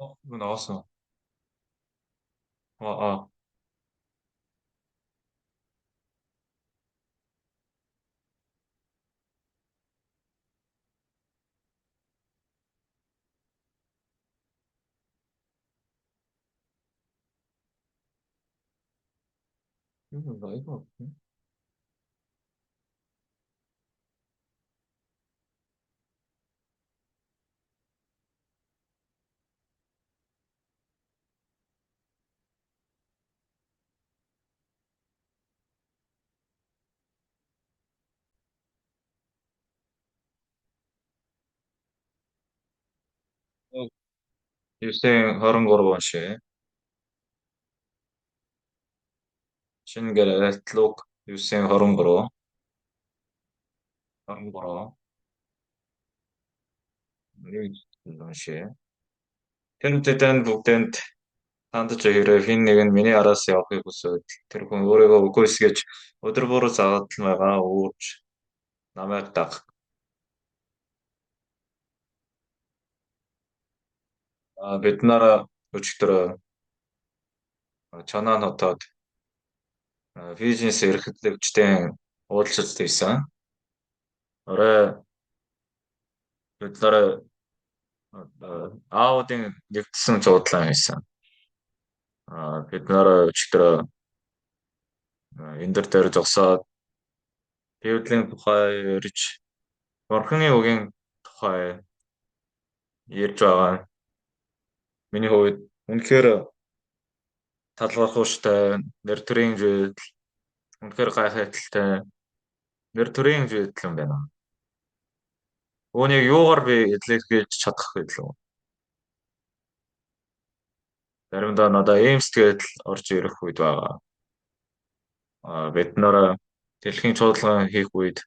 어, 이거 나왔어. 어, 어. 이거 나이가 없네. 923 он шиг шинэ гэрэлт Лук 9:23 23 нэг шиг. Тэр тэдэнд бүгдэнд хандаж хэрэг хэн нэг нь миний араас явахыг хүсвэл тэр хүн өөрийгөө үгүйсгэж өдөр бүр загалмайгаа үүрч намайг даг. Бид нар өчигдөр Чонан хотод бизнес эрхлэгчдийн уулзалт хийсэн. Орой бид нар Аудын нэгдсэн цуудлан хийсэн. Бид нар өчигдөр энэ дээр зогсоод Библийн тухай ярьж, Бурханы үгийн тухай ярьж байгаа. Миний хувьд үнэхээр талархууштай, нэр төрийн зүйл, үнэхээр гайхалтай нэр төрийн зүйл юм байна. Үүнийг юугаар би илэрхийлж чадах вэ? Заримдаа надад ийм сэтгэл орж ирэх үед байгаа. Бид нар дэлхийн чуулган хийх үед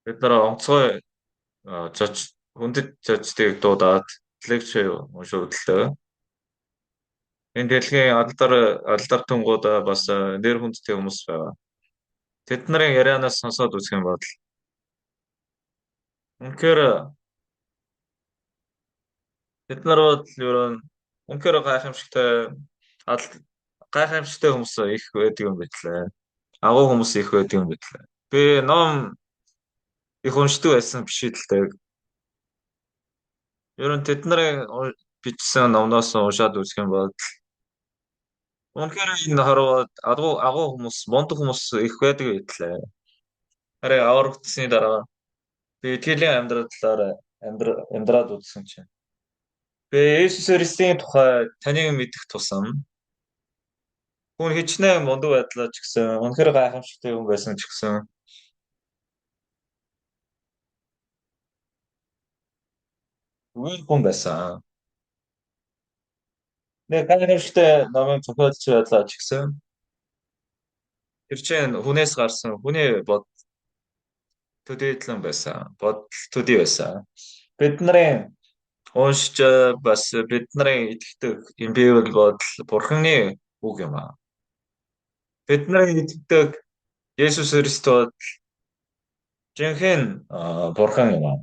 бид нар онцгой зоч хүндэт зочдыг дуудаад лекц уншуулдаг. Энэ дэлхийн алдартангууд бас нэр хүндтэй хүмүүс байгаа. Тэд нарын ярианаас сонсоод үзэх юм бол үнэхээр тэд нар бол ер нь үнэхээр гайхамшигтай хүмүүс их байдаг юм билээ. Агуу хүмүүс их байдаг юм билээ. Би ном их уншдаг байсан биш л дээ. Ер нь тэд нарын бичсэн номноос уншаад үзэх юм бол үнэхээр энэ хорвоод агуу хүмүүс, мундаг хүмүүс их байдаг билээ. Харин аврагдсаны дараа би итгэлийн амьдралаар амьдраад үзсэн чинь би Иесус Христийн тухай таныг мэдэх тусам хүн хичнээн мундаг байдлаа ч гэсэн үнэхээр гайхамшигтай хүн байсан ч гэсэн үйл хүн байсан. Нэг гайхамшигтай номын зохиолч байлаа ч гэсэн тэр чинь хүнээс гарсан хүний бод төдийлөн байсан. Бодол төдий байсан. Бид нарын уншиж бас бид нарын итгэдэг энэ Библи бодол Бурханы үг юм аа. Бид нарын итгэдэг Есүс Христ бол жинхэнэ Бурхан юм аа.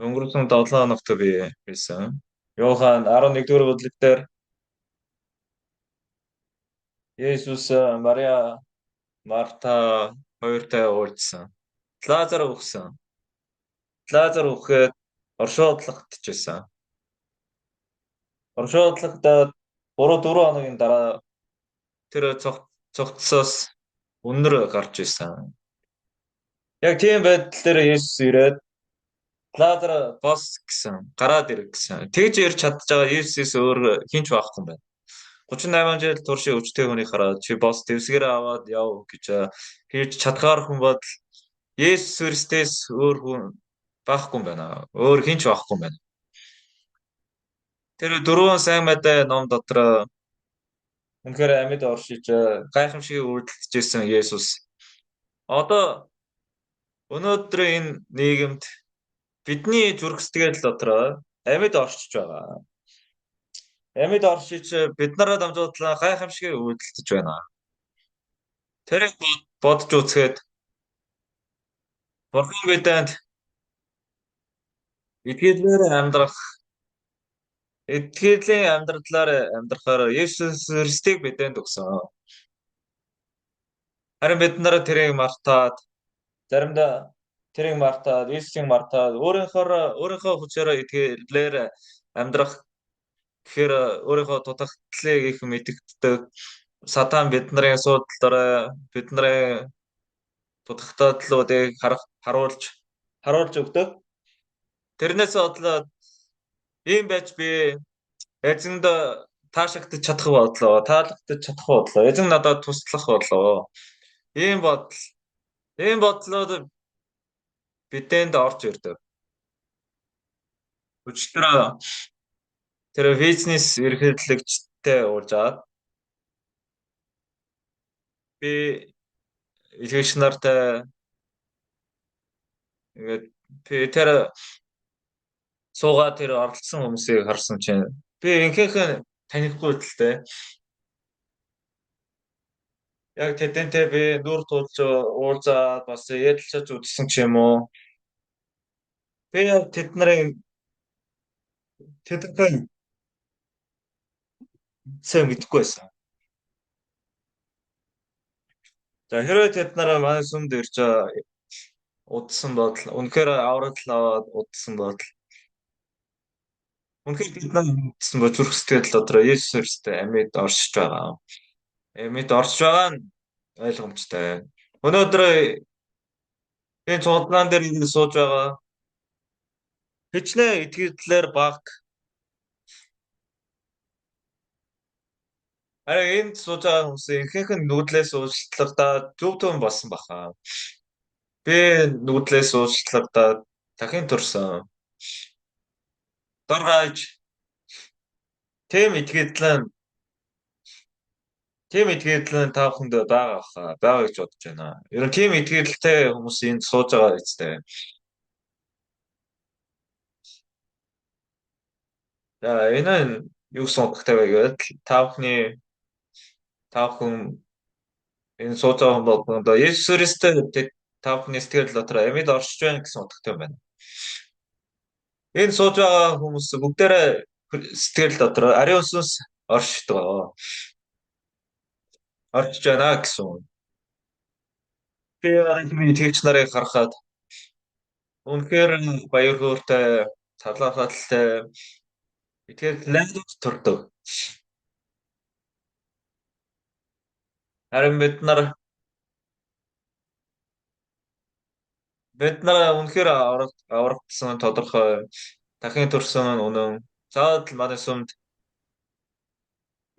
Өнгөрсөн 7 хоногт би хэлсэн. Йохан 11-р бүлэг дээр Есүс Мариа, Марта хоёртой уулзсан. Лазар үхсэн. Лазар үхэхэд оршуудлагдчихсан. Оршуудлагдаад 3-4 хоногийн дараа тэр цогцсоос үнэр гарч ирсэн. Яг тийм байдал дээр Есүс ирээд Лазар бос гэсэн, гараад ир гэсэн. Тэгж ярьж чадж байгаа Есүсээс өөр хэн ч байхгүй юм байна. 38 жил туршийн өвчтөе хүнийг хараад чи бос дэвсгэрээ аваад яв гэж хэлж чадхаар хүн бол Есүс Христээс өөр хүн байхгүй юм байна. Өөр хэн ч байхгүй юм байна. Тэр дөрвөн сайн мэдээ ном дотор үнэхээр амьд оршиж гайхамшигыг үйлдэлжсэн Есүс. Одоо өнөөдөр энэ нийгэмд бидний зүрх сэтгэл дотор амьд оршиж байгаа. Амьд оршиж бид нараа дамжуулан гайхамшигыг үйлдэлж байна. Тэрийг бодож үзэхэд Бурхан бидэнд Итгэлээр амьдрах, итгэлийн амьдралаар амьдрахаар Есүс Христийг бидэнд өгсөн. Харин бид нар тэрийг мартаад, заримдаа тэрийг мартаад, Есүсийг мартаад өөрийнхөө хүчээр итгэлээр амьдрах гэхээр өөрийнхөө дутагдлыг их мэдэгддэг. Сатан бидний асуудал бидний дутагдлуудыг харуулж өгдөг. Тэрнээс бодлоо ийм байж би эзэнд таашигдаж чадах боллоо, таалагдаж чадах боллоо. Эзэн надад туслах боллоо. Ийм бодлоод бидэнд орж ирдэг. Өчигдөр тэр бизнес эрхлэгчтэй уулзаад би илгээгч нартай ингээд би тэр суугаа тэр оролцсон хүмүүсийг харсан чинь би инхээхэн танихгүй л дээ. Яг тэдэнтэй би нүүр тулж уулзаад бас ярилцаж үзсэн ч юм уу. Би яг тэд нарын тэдэнтэй сайн мэдэхгүй байсан. За хэрвээ тэд нар манай сүмд ирж удсан бодол, үнэхээр аврал аваад удсан бодол. Үнэхээр бид нар удсан бол зүрх сэтгэл дотор Есүс Христтэй амьд оршиж байгаа. Амьд оршиж байгаа нь ойлгомжтой. Өнөөдөр энэ цуглаан дээр ингэ сууж байгаа хичнээн итгэлээр баг. Харин энд сууж байгаа хүмүүсийн ихэнх нь нүдлээс уучлагдаад зөв төв болсон баха. Би нүдлээс уучлагдаад дахин төрсөн. Доргойж тийм итгэлэн та бүхэнд байгаа баха. Байгаа гэж бодож байна. Ер нь тийм итгэлтэй хүмүүс энд сууж байгаа үстэй. За энэ нь юу гэсэн утгатай вэ гэвэл та бүхэн энэ сууж байгаа хүн болгонд Есүс Христтэй та бүхний сэтгэл дотор амьд оршиж байна гэсэн утгатай байна. Энэ сууж байгаа хүмүүс бүгдээрээ сэтгэл дотор ариун сүнс оршдог. Оршиж байна гэсэн үг. Би миний итгэгч нарыг харахад үнэхээр баяр хөөртэй, талархалтай итгэл найдвар төрдөг. Харин бид нар үнэхээр аврагдсан тодорхой дахин төрсөн үнэн. Заавал манай сүмд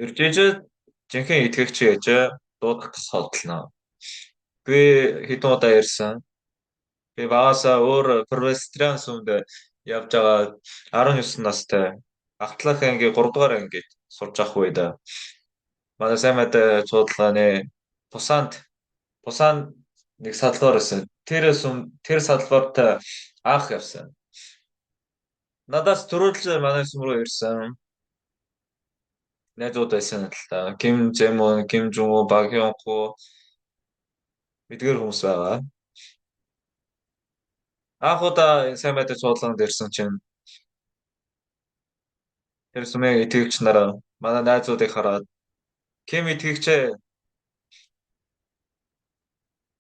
ирж ижил жинхэнэ итгэгч гэж дуудах содолно. Би хэдэн удаа ирсэн. Би багасаа өөр Пресбитериан сүмд явж байгаа 19 настай ахтлах анги 3 дугаар ангид сурж авах үед манай сайн мэдээ цуудлааны Пусанд нэг салбар байсан. Тэр салбарт анх явсан. Надаас түрүүлж манай сүм рүү ирсэн найзууд байсан л та. Ким Зэмон, Ким Жун, Баг Хёнхо эдгээр хүмүүс байгаа. Анх удаа энэ сайн мэдээ цуудлаанд ирсэн чинь тэр сүмийн итгэгч нар манай найзуудыг хараад Ким итгэгчээ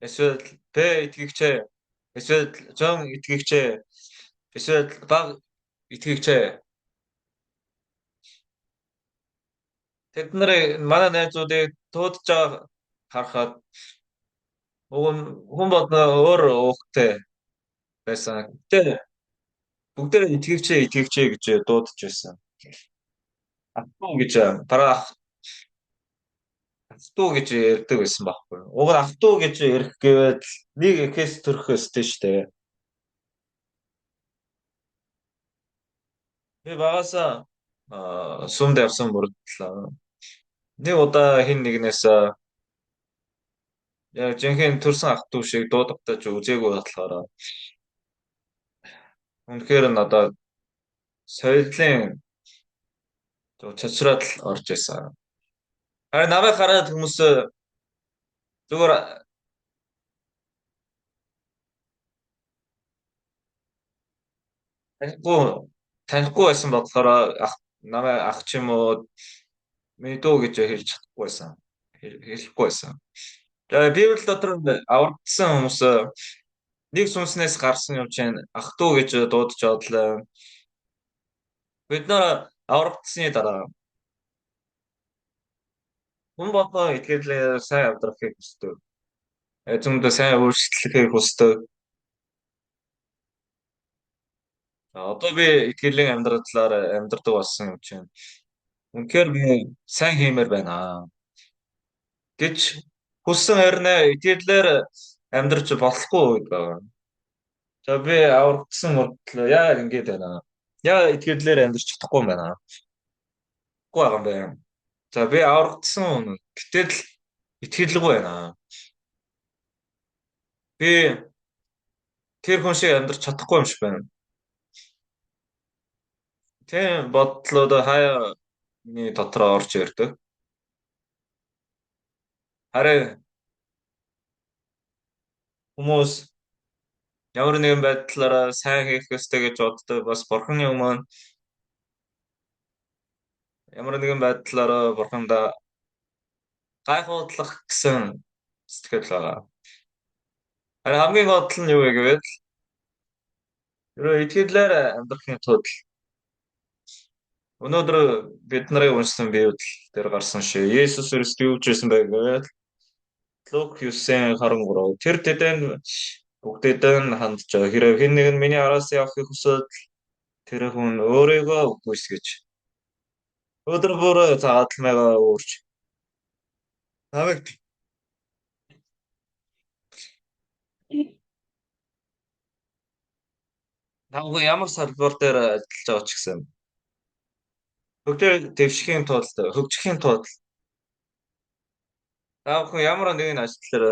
эсвэл Б итгэгчээ эсвэл Жон итгэгчээ эсвэл Баг итгэгчээ. Тэд нарыг манай найзуудыг туудаж байгаа харахад хүн бодно өөр уухтай байсан. Гэтэ бүгдээрээ итгэгчээ гэж дуудаж байсан. Ах トゥ гэж дараа ах トゥ гэж ярьдаг байсан байхгүй. Уг нь ах トゥ гэж ярих гэвэл нэг эхээс төрөх ёстой шүү дээ. Би багасаа сүмд явсан мөрдлөө. Нэг удаа хин нэгнээс яг жинхэнэ төрсөн ах トゥ шиг дуудагдаж үзээгүй болохоор үнэхээр надад соёлын чачраад л орж байсан. Харин намайг хараад хүмүүс зүгээр Танихгүй танихгүй байсан болохоор ах намайг ах ч юм уу миний дүү гэж хэлж чадахгүй байсан. Хэлэхгүй байсан. Тэгээ Библи дотор аврагдсан хүмүүс нэг сүнснээс гарсан юм чинь ах дүү гэж дуудаж бодлоо. Бид нар аврагдсаны дараа хүн болгон итгэлээ сайн амьдрахыг хүсдэг. Эзэмдээ сайн үйлчлэхийг хүсдэг. Одоо би итгэлийн амьдралаар амьдардаг болсон юм чинь. Үнэхээр би сайн хиймээр байна гэж хүссэн харин итгэлээр амьдарч болохгүй үед байна. За би аврагдсан мөртлөө яа ингэж байна. Яа итгэлээр амьдарч чадахгүй юм байна. Үгүй байгаа юм байна. За би аврагдсан хүн. Гэтэл итгэлгүй байна. Би тэр хүн шиг амьдарч чадахгүй юм шиг байна. Тийм бодлоод хаяа миний дотор орж ирдэг. Харин хүмүүс ямар нэгэн байдлаараа сайн хийх ёстой гэж боддог. Бас Бурханы өмнө ямар нэгэн байдлаараа Бурхандаа гайхуудлах гэсэн сэтгэл байгаа. Харин хамгийн гол нь юу вэ гэвэл ерөө итгэлээр амьдрахын тулд өнөөдөр бид нарын уншсан Библи дээр гарсан шиг Есүс Христ юу гэж хэлсэн бэ гэвэл Лук 9:23 тэр тэдэн бүгдэд нь хандж хэрэг хэн нэг нь миний араас явахыг хүсвэл тэр хүн өөрийгөө үгүйсгэж өдөр бүр загалмайгаа өөрч намайг та ямар салбар дээр ажиллаж байгаа ч гэсэн хөгжил дэвшихийн тулд хөгжихийн тулд та бүхэн ямар нэгэн ажил дээр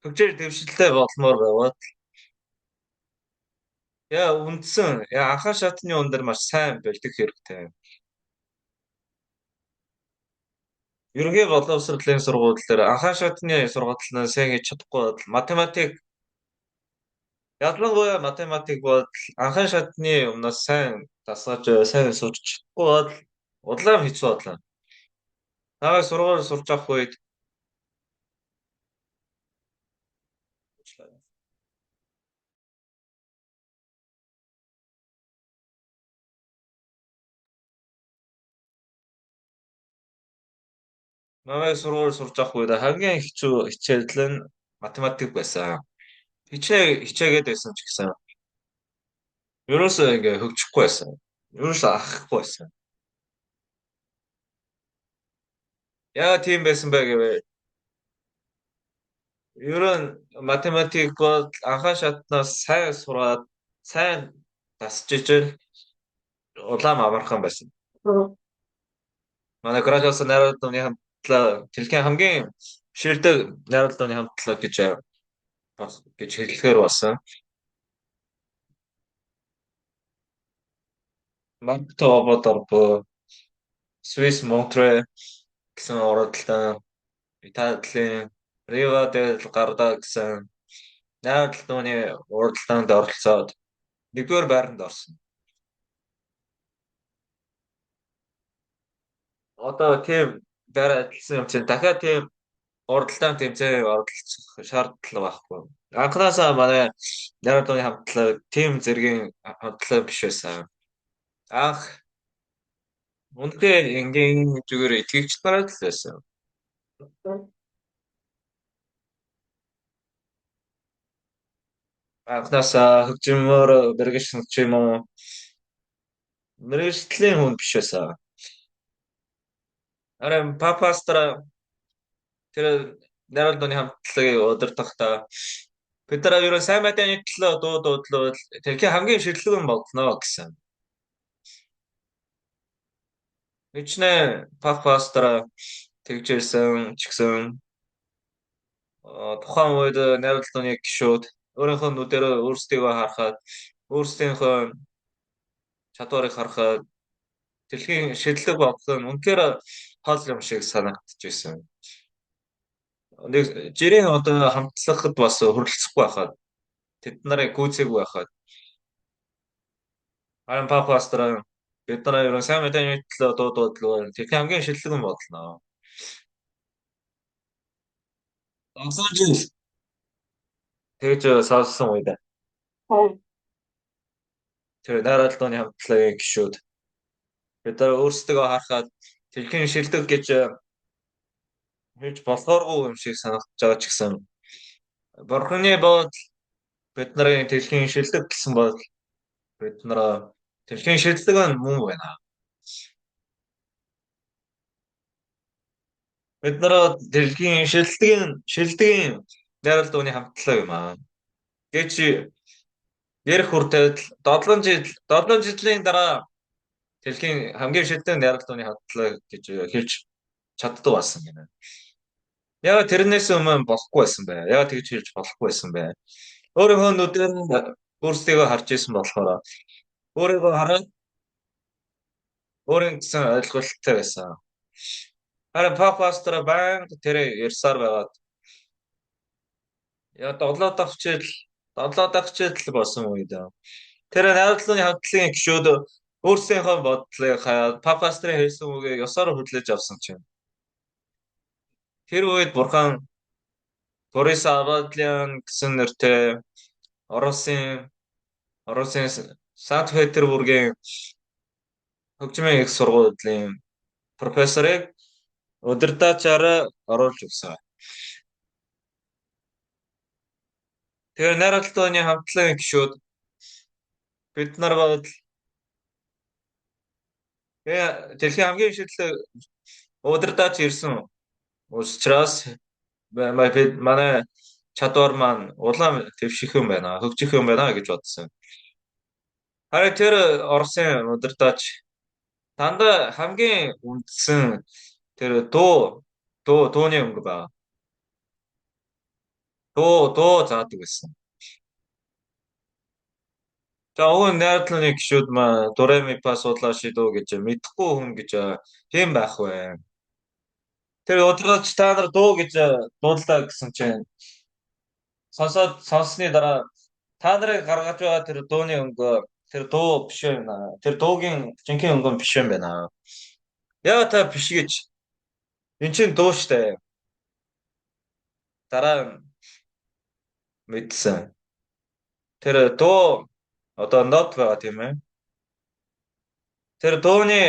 хөгжил дэвшилтэй болмоор байвал яа үндсэн яа анхан шатны үн дээр маш сайн бэлдэх хэрэгтэй. Ерөнхий боловсролын сургууль дээр анхан шатны сургалтанд сайн хийж чадахгүй бол математик ялангуяа математик бол анхан шатны өмнөөс сайн дасгаж сайн сурч чадахгүй бол улам хэцүү бодлоо. Намайг сургууль сурч авах үед намайг сургууль сурч авах үед хамгийн хэцүү хичээл нь математик байсан. Хичээгээд байсан ч гэсэн ерөөсөө ингээ хөгжихгүй байсан. Ерөөсөө ахахгүй байсан. Яа тийм байсан бэ гэвэл ер нь математик бол анхан шатнаас сайн сураад сайн дасж ижил улаан амархан байсан. Манай гражданс найруулгын хамтлаг дэлхийн хамгийн шилдэг найруулгын хамтлаг гэж хэлэхээр болсон. Маркто Ободорб, Свис Монтре гэсэн уралдаан, Италийн Рива дел Гарда гэсэн найруулгын уралдаанд оролцоод нэгдүгээр байранд орсон. Одоо тийм байр ажилласан юм чинь дахиад тийм уралдаан тэмцээн оролцох шаардлага байхгүй. Анхнаасаа манай найруулгын хамтлаг тийм зэргийн хамтлаг биш байсан. Анх үнэхээр энгийн зүгээр итгэгч нараа л байсан. Анхнаасаа хөгжмөөр мэргэжсэн ч юм уу мэргэжлийн хүн биш байсан. Харин папастра тэр найруулгын хамтлагийг удирдахдаа бид нар ерөө сайн мэдээний төлөө дуу дуудлавал тэрхээ хамгийн ширлэг нь болно гэсэн. Хичнээн папастра тэгжсэн ч гэсэн тухайн үед найруулгын гишүүд өөрийнхөө нүдээр өөрсдийгөө харахад өөрсдийнхөө чадварыг харахад дэлхийн шидлэг болох нь үнэхээр хол юм шиг санагдчихсэн. Нэг жирийн одоо хамтлагад бас хүрэлцэхгүй байхад Тэд нарыг гүйцээгүй байхад харин пастор бид нар ерөн сайн мэдээний төлөө дуу дуудлаа. Тэрний хамгийн шилдэг нь бодлоо. 7 жил тэгж сонссон үед тэр найруулгын хамтлагийн гишүүд бид нар өөрсдөө харахад тэрхийн шилдэг гэж хэлж болохооргүй юм шиг санагдаж байгаа ч гэсэн Бурхны бодол бид нарын дэлхийн шилдэг гэсэн бодол бид нар дэлхийн шилдэг нь мөн байна. Бид нар дэлхийн шилдгийн найруулгын хамтлаг юм аа. Гэж ярих хүртэл 7 жилийн дараа дэлхийн хамгийн шилдэг найруулгын хамтлаг гэж хэлж чаддаг байсан гэнэ. Яг тэрнээс өмнө болохгүй байсан бай. Яг тэгж хэлж болохгүй байсан бай. Өөрийнхөө нүдээр өөрсдийгөө харж исэн болохоор өөрийгөө хараад өөрийн гэсэн ойлголттой байсан. Харин пастор байнга тэр ярьсаар байгаад яг 7 дахь хичээл болсон үед тэр найруулгын хамтлагийн гишүүд өөрсдийнхөө бодлыг хаяад пасторын хэлсэн үгийг ёсоор хүлээж авсан чинь тэр үед Бурхан Борис Авадлиан гэсэн нэртэй Оросын Санкт Петербургийн хөгжмийн их сургуулийн профессорыг удирдаачаар оруулж өгсөн. Тэгэхээр найруулгын хамтлагийн гишүүд бид нар бодол дэлхийн хамгийн шилдэг удирдаач ирсэн учраас манай чадвар маань улам дэвших юм байна, хөгжих юм байна гэж бодсон. Харин тэр Оросын удирдаач дандаа хамгийн үндсэн тэр дууны өнгө байна. Дуу заадаг байсан. За уг нь найруулгын гишүүд маань до ре ми фа сол ла ши до гэж мэдэхгүй хүн гэж хэн байх вэ? Тэр удирдаач та нар дуу гэж дуудлаа гэсэн чинь сонсны дараа та нарыг гаргаж байгаа тэр дууны өнгө тэр дуу биш байна. Тэр дуугийн жинхэнэ өнгө нь биш юм байна. Яа та биш гэж эн чинь дуу штэ. Дараа мэдсэн. Тэр дуу одоо нот байгаа тийм ээ. Тэр дууны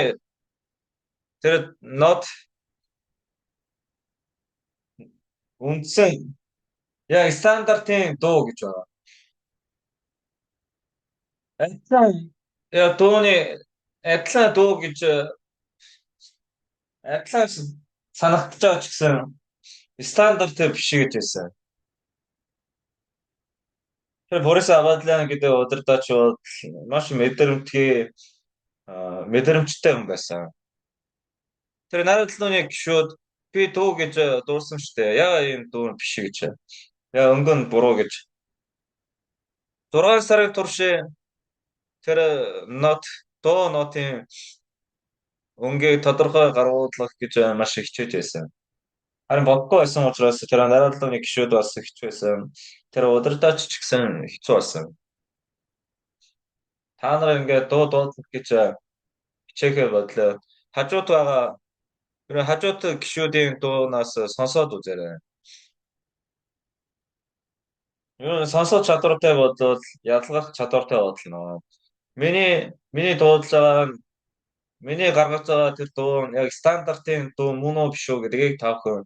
тэр нот үндсэн яг стандартын дуу гэж байгаа. Адилхан яг дууны адилхан дуу гэж адилхан санагдаж байгаа ч гэсэн стандарт биш гэж байсан. Тэр Борис Авадлиан гэдэг удирдаач бол маш мэдрэмжтэй хүн байсан. Тэр найруулгын гишүүд би дуу гэж дуусан штэ. Яа ийм дуу биш гэж. Яа өнгө нь буруу гэж. 6 сарын турш тэр нот дуу нотын өнгийг тодорхой гаргуулах гэж маш их хичээж байсан. Харин бодохгүй байсан учраас тэр найруулгын гишүүд бас хэцүү байсан. Тэр удирдаач ч гэсэн хэцүү байсан. Та нар ингээд дуу дуудлах гэж хичээхээ бодлоо. Хажууд байгаа тэр хажууд гишүүдийн дуунаас сонсоод үзээрэй. Юу сонсох чадвартай бодвол ялгах чадвартай бодлоо. Миний дуудлага миний гаргаж байгаа тэр дуу нь яг стандартын дуу мөн үү биш үү гэдгийг та бүхэн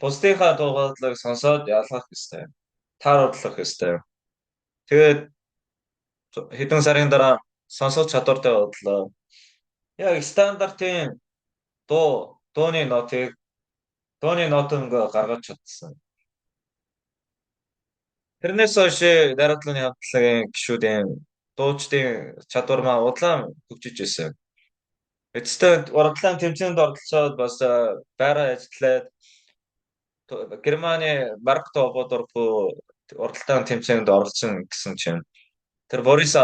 бусдынхаа дуугадлыг сонсоод ялгах ёстой. Тааруулах ёстой. Тэгээд хэдэн сарын дараа сонсох чадвартай бодлоо. Яг стандартын дууны нотыг дууны нотонг гаргаж чадсан. Тэрнээс хойш найруулгын хамтлагийн гишүүдийн дуучдын чадвар маань улам хөгжиж ирсэн. Эцэстээ уралдаан тэмцээнд оролцоод бас байраа ажиллаад Германы Марк Ободорф уралдаан тэмцээнд оролцсон гэсэн чинь тэр Борис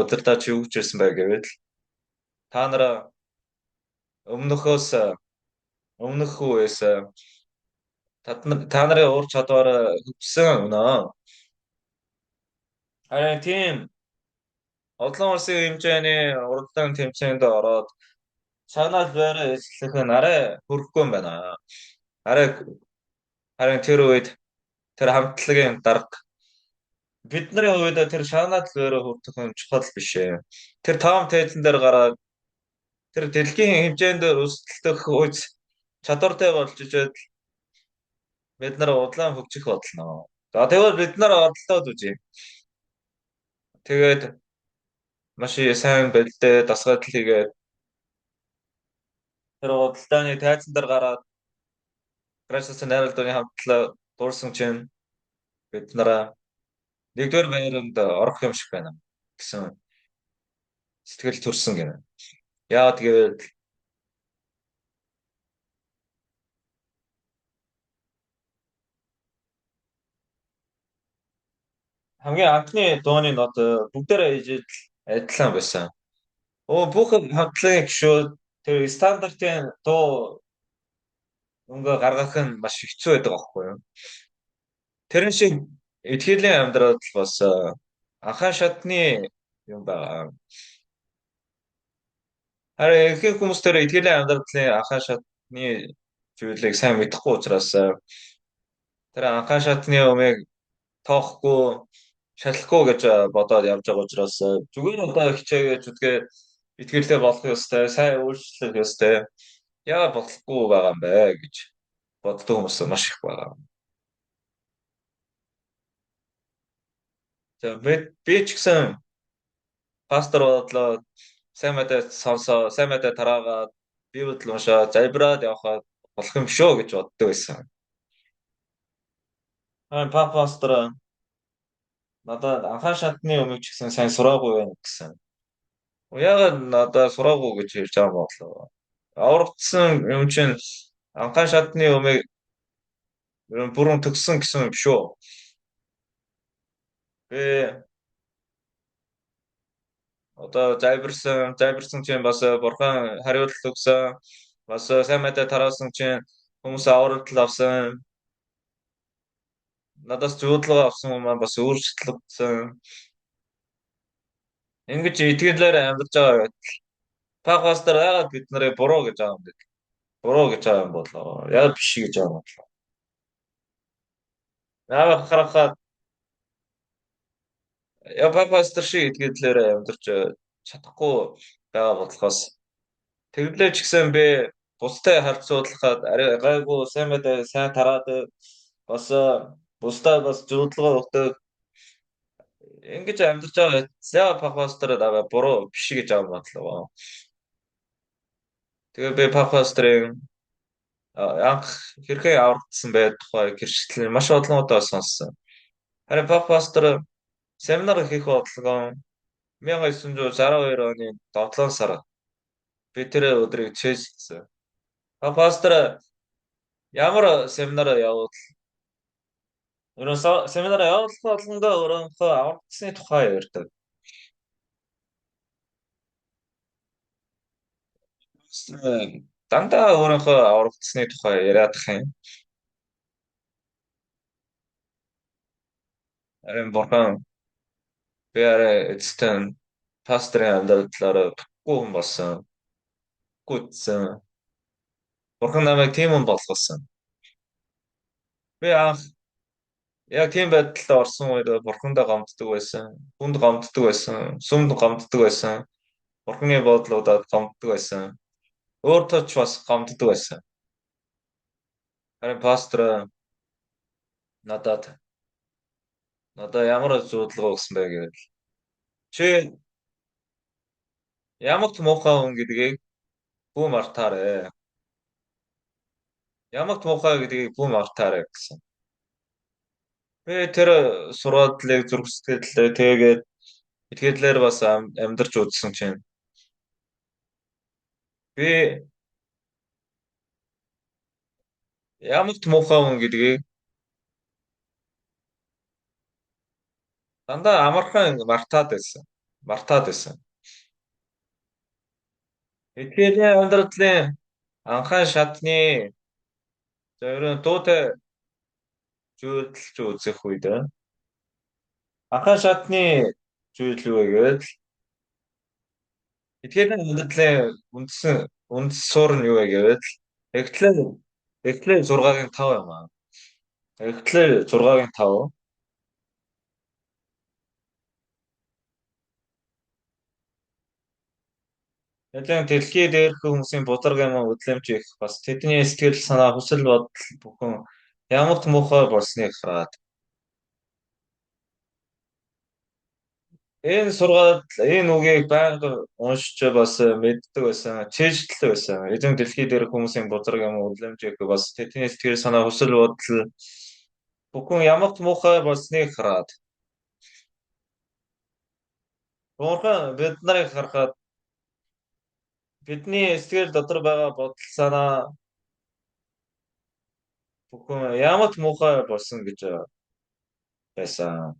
удирдаач юу гэж хэлсэн бэ гэвэл та нар өмнөх үеэс та нарын ур чадвар хөгжсөн өнөө. Харин тийм олон улсын хэмжээний уралдаан тэмцээнд ороод шагнал байраа эзлэх нь арай хөрөхгүй юм байна. Арай харин тэр үед тэр хамтлагийн дарга бидний үед тэр шагнал байраа хүртэх нь чухал биш ээ. Тэр тоом тээзэн дээр гараад тэр дэлхийн хэмжээнд өрсөлдөх үе чадвартай болж ижил бид нар удлаан хөгжих болно. За тэгвэл бид нар оролдоод үзье. Тэгээд маш сайн бэлдээ дасгал хийгээд тэр худалдааны тайзан дээр гараад Красос найруулгын хамтлаг дуурсан чинь бид нараа нэгдүгээр байранд орох юм шиг байна гэсэн сэтгэл төрсөн гэнэ. Яагаад гэвэл хамгийн анхны дууны нот бүгдээрээ ижил адилхан байсан. Бүх хамтлагийн гишүүд тэр стандартын дуу өнгө гаргах нь маш хэцүү байдаг аахгүй юу? Тэрэн шиг итгэлийн амьдрал бас анхаа шатны юм байна. Харин ихэнх хүмүүс тэр итгэлийн амьдралын анхаа шатны зүйлийг сайн мэдэхгүй учраас тэр анхаа шатны юмыг тоохгүй шалахгүй гэж бодоод явж байгаа учраас зүгээр одоо хичээгээ зүтгээ итгэлтэй болох ёстой, сайн өөрчлөх ёстой. Яагаад болохгүй байгаа юм бэ гэж боддог хүмүүс маш их байгаа. За би ч гэсэн пастор бодлоо сайн мэдээ сонсоо, сайн мэдээ тараагаад Библи уншаа, залбираад явхад болох юм шүү гэж боддог байсан. Пастор надад анхаа шатны өмнө ч гэсэн сайн сураагүй байна гэсэн. Яагаад надад сураагүй гэж хэлж байгаа юм болов? Аврагдсан юм чинь анхаа шатны өмнө бүрэн төгссөн гэсэн юм шүү. Би одоо залбирсан чинь бас бурхан хариулт өгсөн. Бас сайн мэдээ тараасан чинь хүмүүс аврагдал авсан. Надаас зөвлөгөө авсан хүмүүс бас өөрчлөгдсөн. Ингэж итгэлээр амьдарч байгаа байтал пастор яагаад бид нарыг буруу гэж байгаа юм бэ? Буруу гэж байгаа юм болоо. Яагаад биш гэж байгаа юм болоо. Яагаад харахад я пастор шиг итгэлээр амьдарч чадахгүй байгаа бодлохоос тэглээ ч гэсэн би бусдад харьцуулахад арай гайгүй сайн мэдээ сайн тараад бас бусдад бас зөвлөгөө өгдөг. Ингэж амьдарч байгаа яа пастороо даваа буруу биш гэж байгаа юм бодлоо. Тэгээ би пасторын анх хэрхэн аврагдсан бай тухай гэрчлэл маш олон удаа сонссон. Харин пастор семинар хийх бодлогоо 1962 оны 7 сар би тэр өдрийг чэйжсэн. Пастор ямар семинар явуул ерөөсөө семинар явуулах болгондоо өөрийнхөө аврагдсны тухай ярьдаг. Дандаа өөрийнхөө аврагдсны тухай яриадах юм. Харин бурхан би арай эцэстэн пасторын амьдралаар тухгүй хүн болсон. Гүйтсэн. Бурхан намайг тийм хүн болгосон. Би анх яг тийм байдалд орсон үед бурхандаа гомддог байсан, хүнд гомддог байсан, сүмд гомддог байсан, бурханы бодлуудад гомддог байсан. Өөртөө ч бас гомддог байсан. Харин пастор надад ямар зөвлөгөө өгсөн бэ гэвэл чи ямагт муухай хүн гэдгийг бүү мартаарай. Ямагт муухай гэдгийг бүү мартаарай гэсэн. Би тэр сургаалыг зүрх сэтгэлдээ тэгээд итгэлээр бас амьдарч үзсэн чинь би ямагт муухай хүн гэдгийг дандаа амархан мартаад байсан. Мартаад байсан. Итгэлийн амьдралын анхаа шатны зөвөрөн дуутай зүйлдэлж үзэх үед Анхан шатны зүйл юу вэ гэвэл эдгээр амьдралын үндсэн үндэс суурь нь юу вэ гэвэл Эхлэл 6-гийн 5 юм аа. Эхлэл 6-гийн 5. Эзэн дэлхий дээрх хүмүүсийн бузар гамь хөдөлмөж их бас тэдний сэтгэл санаа хүсэл бодол бүхэн ямагт муухай болсныг хараад энэ сургаал энэ үгийг байнга уншиж бас мэддэг байсан, чийжлдэг байсан. Эзэн дэлхий дээрх хүмүүсийн бузар гамь хөдөлмөж их бас тэдний сэтгэл санаа хүсэл бодол бүхэн ямагт муухай болсныг хараад Бурхан бид нарыг харахад бидний сэтгэл дотор байгаа бодол санаа бүхэн ямагт муухай болсон гэж байсан.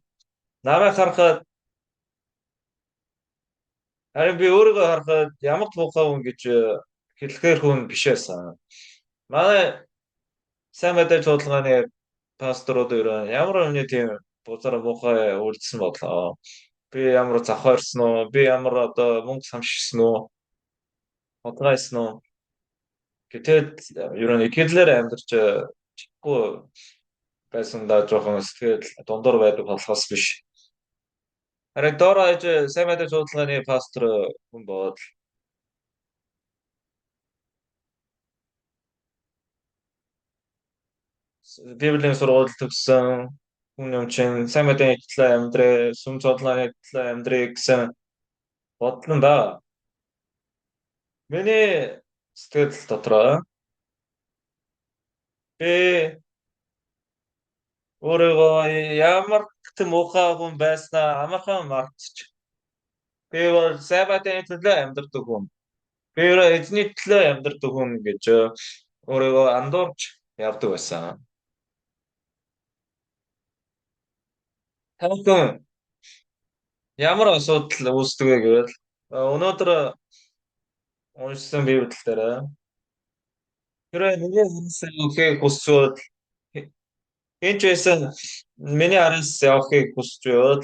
Намайг харахад харин би өөрийгөө харахад ямагт муухай хүн гэж хэлэхээр хүн биш байсан. Манай сайн мэдээ чуулганы пасторууд ерөө ямар хүний тийм бузар муухай үйлдсэн бодлоо. Би ямар завхаарсан уу? Би ямар одоо мөнгө самшигсан уу? Худгайсан уу? Гэтэл ер нь итгэлээр амьдарч чадахгүй байсандаа жоохон сэтгэл дундуур байдаг болохоос биш. Харин доор хаяж сайн мэдээ чуулганы пастор хүн бод Библийн сургууль төгссөн хүн юм чинь сайн мэдээний төлөө амьдрээ, сүм чуулганы төлөө амьдрээ гэсэн бодол нь байгаа. Миний сэтгэл дотроо би өөрийгөө ямар ч муухай хүн байснаа амархан мартчих. Би бол сайн мэдээний төлөө амьдардаг хүн. Би өөрөө эзний төлөө амьдардаг хүн гэж өөрийгөө андуурч явдаг байсан. Та бүхэн ямар асуудал үүсдэг вэ гэвэл өнөөдөр уншсан Библи дээр хэрвээ миний араас явахыг хүсвэл хэн ч байсан миний араас явахыг хүсэж байвал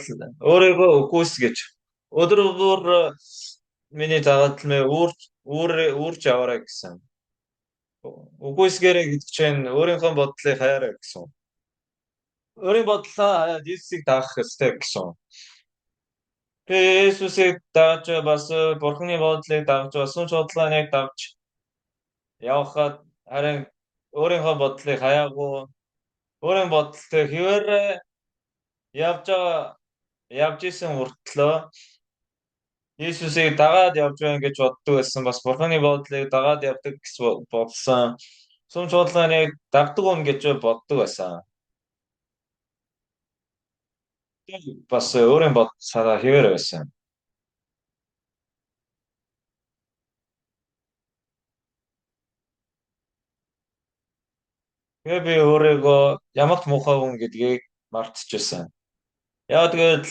өөрийгөө үгүйс гэж өдөр бүр миний дагадлмаа үүрч яваарай гэсэн. Үгүйсгээрэй гэдэг чинь өөрийнхөө бодлыг хаяарай гэсэн. Өөрийн бодлоо хаяад Есүсийг дагах ёстой гэсэн. Би Есүсийг дагаж бас Бурхны бодлыг дагаж бас сүм чуулганыг дагаж явхад харин өөрийнхөө бодлыг хаяагүй өөрийн бодолтой хэвээр явж исэн мөртлөө Есүсийг дагаад явж байна гэж боддог байсан. Бас Бурхны бодлыг дагаад явдаг гэж бодсон. Сүм чуулганыг дагдаг юм гэж боддог байсан. Бас өөрийн бодол санаа хэвээр байсан. Тэгээ би өөрийгөө ямагт муухай хүн гэдгийг мартчихсан. Яг тэгээд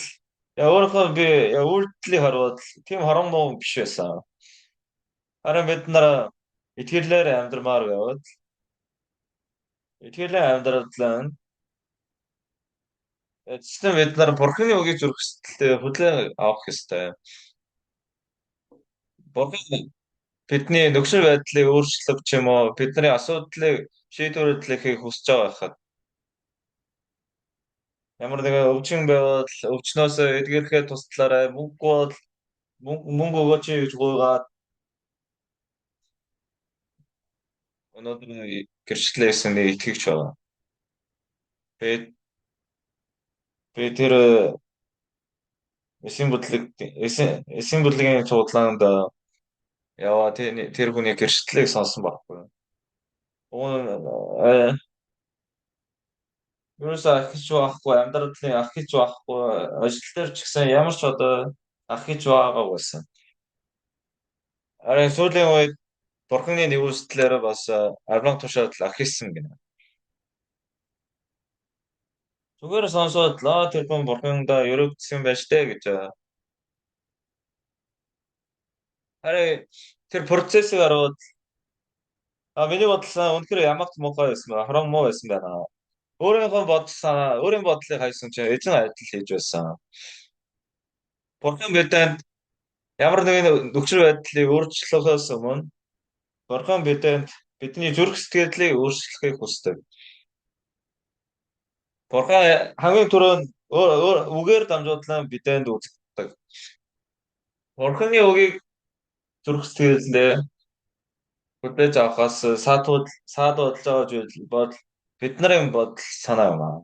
өөрийнхөө би үйлдэлийг харвал тийм хорон муу биш байсан. Харин бид нар итгэлээр амьдрмаар байвал итгэлээр амьдрал нь эцэстэн бид нар Бурхны үгийг зүрх сэтгэлдээ хүлээн авах ёстой. Бурхан бидний нөхцөл байдлыг өөрчлөх ч юм уу бидний асуудлыг шийдвэрлэхийг хүсэж байгаа байхад ямар нэгэн өвчин байвал өвчнөөс эдгэрэхэд туслаарай. Мөнгөгүй бол мөнгө өгөөч гэж гуйгаад өнөөдөр гэрчлэлээсэн нэг итгэгч байгаа. Би тэр эсийн бүлгийн чуулганд яваа тэр хүний гэрчлэлийг сонсон байхгүй. Ерөөсөө ахиж байхгүй, амьдралын ахиж байхгүй, ажил дээр ч гэсэн ямар ч одоо ахиж байгаагүй байсан. Харин сүүлийн үед Бурхны нэгүслээр бас арван тушаал ахисан гинэ. Зүгээр сонсоод лаа тэр хүн Бурхандаа өрөөгдсөн байж тээ гэж. Харин тэр процессыг харуул миний бодлоо үнэхээр ямагт муухай байсан ба хорон муу байсан байна. Өөрийнхөө бодол санаа, өөрийн бодлыг хайсан чинь эзэн адил хийж байсан. Бурхан бидэнд ямар нэгэн нөхцөл байдлыг өөрчлөхөөс өмнө Бурхан бидэнд бидний зүрх сэтгэлийг өөрчлөхийг хүсдэг. Бурхан хамгийн түрүүнд үгээр дамжуулан бидэнд үзэгддэг. Бурханы үгийг зүрх сэтгэлдээ хүлээж авахаас саадуулж байгаа зүйл бол бид нарын бодол санаа юм аа.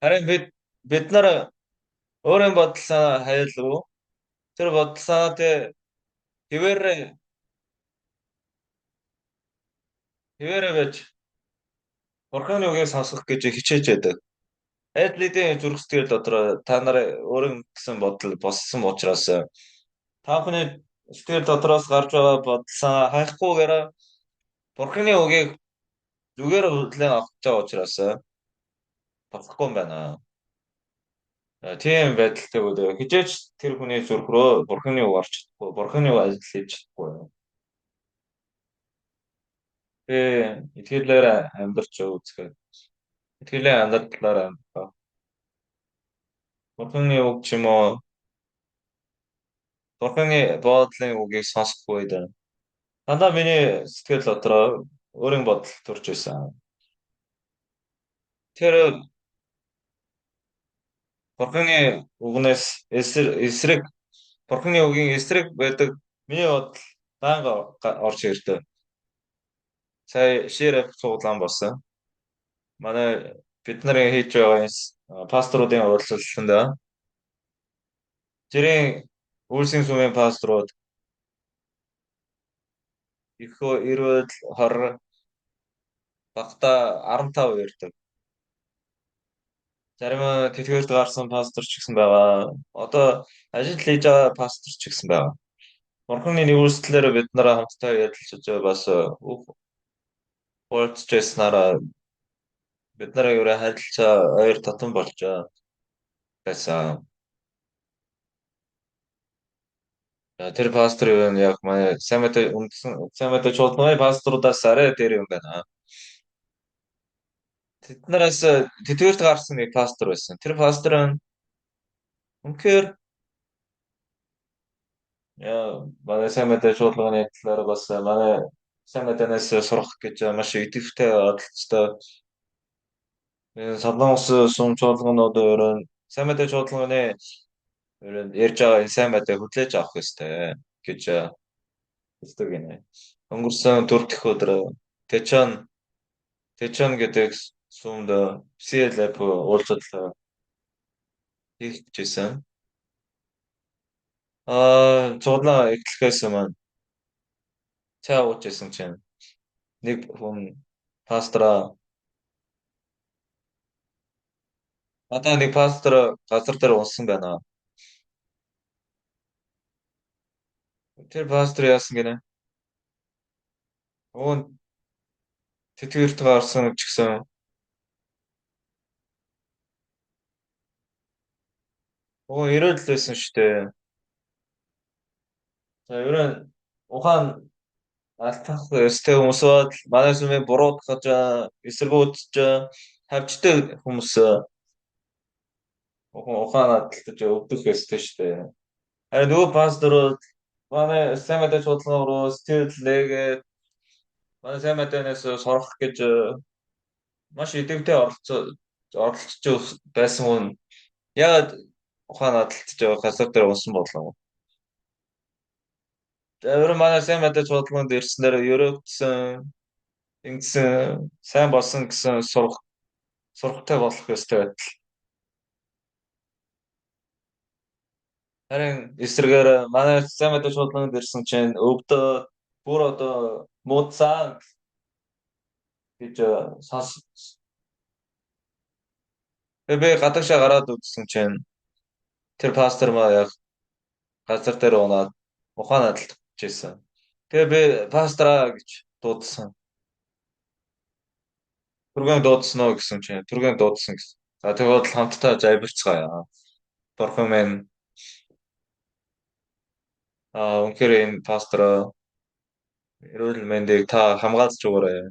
Харин бид нар өөрийн бодол санаа хайлгүй тэр бодол санаатай хэвээрээ байж Бурханы үгийг сонсох гэж хичээж байдаг. Аль хэдийн зүрх сэтгэл дотор та нар өөрийн гэсэн бодол боссон учраас та бүхний сэтгэл дотроос гарч байгаа бодол санаа хайхгүйгээр Бурханы үгийг зүгээр хүлээн авах гэж байгаа учраас болохгүй юм байна. Тийм байдалтай бод хижээч тэр хүний зүрх рүү Бурханы үг орч чадахгүй, Бурханы үг ажил хийж чадахгүй. Би итгэлээр амьдарч үзэхэд итгэлийн амьдралаар амьдрах. Бурханы үг ч юм уу, Бурханы бодлын үгийг сонсох үед дандаа миний сэтгэл дотроо өөрийн бодол төрж байсан. Тэр Бурханы үгнээс эсрэг Бурханы үгийн эсрэг байдаг миний бодол байнга орж ирдэг. Сая ширэп цуглаан болсон. Манай бид нарын хийж байгаа пасторуудын уулзалтанд жирийн үйлсийн сүмийн пасторууд их эрүүл 20 багадаа 15 ирдэг. Зарим нь тэтгэврт гарсан пастор ч гэсэн байгаа. Одоо ажил хийж байгаа пастор ч гэсэн байгаа. Бурханы нэгүслээр бид нараа хамтдаа ярилцаж бас уулзч байснараа бид нарын ерөө харилцаа ойр татан болж байсан. Тэр пастор юу яг манай сайн мэдээ үндсэн сайн мэдээ чуулганы пасторудаас арай дээр юм байна. Тэд нараас тэтгэврт гарсан нэг пастор байсан. Тэр пастор нь үнэхээр манай сайн мэдээ чуулганы талаар бас манай сайн мэдээнээс сурах гэж маш идэвхтэй оролцдог. Солонгос сүм чуулганууд өөрөө сайн мэдээ чуулганы ярьж байгаа энэ сайн мэдээ хүлээж авах ёстой гэж хэлдэг гинэ. Өнгөрсөн 4 дахь өдөр Тэчон гэдэг сүмд CLF уулзалт хийх гэжсэн. Цуглаан эхлэхээс өмнө цай ууж исэн чинь нэг хүн пастораа одоо нэг пастор газар дээр унсан байна. Тэр пастор яасан гинэ? Өө тэтгэврт гарсан ч гэсэн өө ирээд л байсан шүү дээ. За ер нь ухаан алдах ёстой хүмүүс бол манай сүмийг буруутгаж, эсэргүүцэж, хавчдаг хүмүүс ухаан алдаж өвдөх ёстой шүү дээ. Харин нөгөө пасторууд манай сайн мэдээ чуулган руу сэтгэл нээгээд манай сайн мэдээнээс сурах гэж маш идэвхтэй оролцож байсан хүн яагаад ухаан алдаж байгаа газар дээр унсан болов? Тэр манай сайн мэдээ чуулганд ирснээр ерөөгдсөн, ингэсэн, сайн болсон гэсэн сурахтай болох ёстой байтал. Харин эсрэгээр манай сайн мэдээ чуулганд ирсэн чинь өвдөө бүр одоо муудсан гэж сонс. Би гадагшаа гараад үзсэн чинь тэр пастор маа яг газар дээр унаад ухаан алдчихсан. Тэгээ би пастораа гэж дуудсан. Түргэн дуудсан уу гэсэн чинь түргэн дуудсан гэсэн. За тэгвэл хамтдаа жайбарцгаая. Бурхан минь үнэхээр энэ пастор эрүүл мэндийг та хамгаалж өгөөрэй.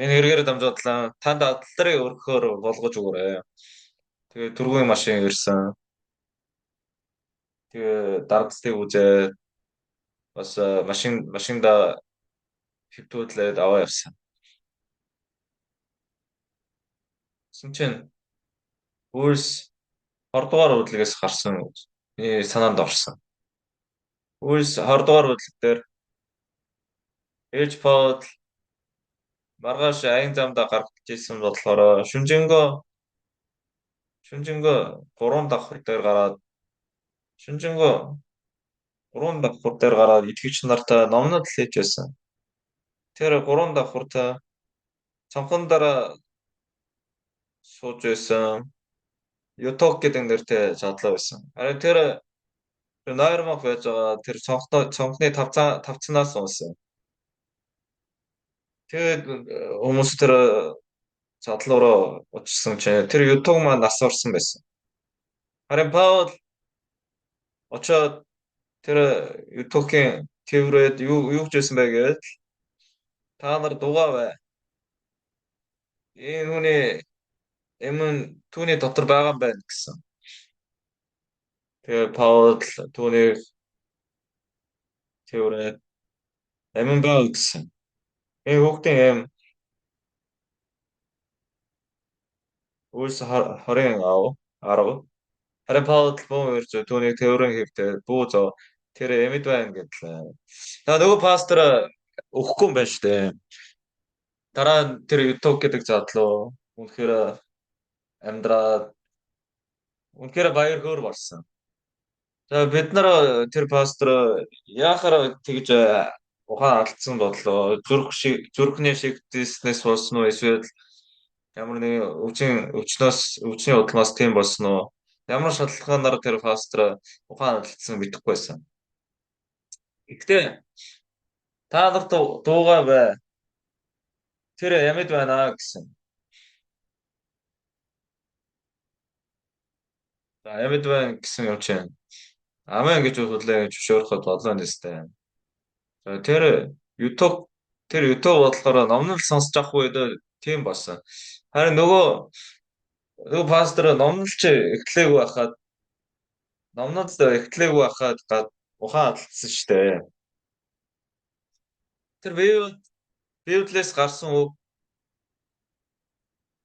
Энэ хэрэгээр дамжуудлаа. Танд алдрыг өргөхөөр болгож өгөөрэй. Тэгээ түргүүн машин ирсэн. Тэгээ дарагдтыг үзээ бас машинда хэвтүүлээд аваа явсан. Тэгсэн чинь Үйлс 20 дугаар бүлгээс гарсан миний санаанд орсон. Үйлс 20 дугаар бүлэг дээр Ээж Паул маргааш аян замдаа гарч исэн болохоор шүнжэнгөө гурван давхар дээр гараад шүнжэнгөө гурван давхар дээр гараад итгэгч нартай номнод хийж байсан. Тэр гурван давхартай цонхон дараа сууж байсан. Юток гэдэг нэртэй задлаа байсан. Харин тэр нойрмог байж байгаа тэр цонхны тавцанаас унсан. Тэгээд хүмүүс тэр задлуу руу очсон чинь тэр Юток маань нас орсон байсан. Харин Паул очоод тэр Ютокийн тэврээд юу гэж байсан бэ гэвэл та нар дугаа бай. Энэ хүний эм нь түүний дотор байгаа юм байна гэсэн. Тэгээ Паул түүнийг тэврээд амин байв гэсэн. Энэ хүүхдийн эм Үйлс 20 10. Харин Паул бүү ирж түүнийг тээврэн хэвтээ бүү зов тэр амьд байна гэдлээ. Та нөгөө пастор өгөхгүй юм байна шүү дээ. Дараа нь тэр YouTube гэдэг задлуу үнэхээр амьдраад үнэхээр баяр хөөр болсон. За бид нар тэр пастор яхаар тэгж ухаан алдсан бодлоо. Зүрх шиг зүрхний шигдснээс болсон уу эсвэл ямар нэгэн өвчний удмаас тийм болсон уу? Ямар шалтгаанаар тэр пастор ухаан алдсан мэдэхгүй байсан. Гэхдээ та нарт дуугаа бай. Тэр амьд байна гэсэн. За амьд байна гэсэн юм чинь амен гэж хүлээн зөвшөөрөхөд болоо нэстэй. За тэр YouTube болохоор номнол сонсож авах үед тийм болсон. Харин нөгөө пастор номнолч эхлээгүй байхад номнод эхлээгүй байхад ухаан алдсан шүү дээ. Тэр Библиэс гарсан үг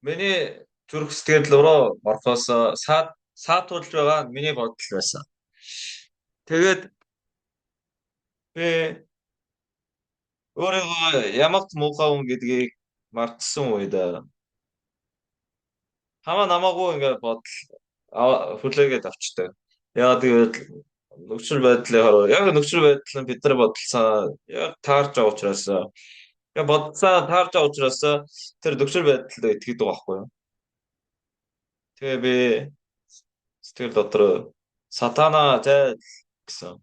миний зүрх сэтгэл рүү орохоос саатуулж байгаа миний бодол байсан. Тэгээд би өөрийгөө ямагт муухай хүн гэдгийг мартсан үед хамаа намаагүй ингээд бодол хүлээгээд авчдаг. Яагаад гэвэл нөхцөл байдлын хараа яг нөхцөл байдал нь бид нар бодолсон яг таарч байгаа учраас яг бодсон таарч байгаа учраас тэр нөхцөл байдалд итгэдэг байхгүй юу. Тэгээ би сэтгэл дотор сатана зай гэсэн.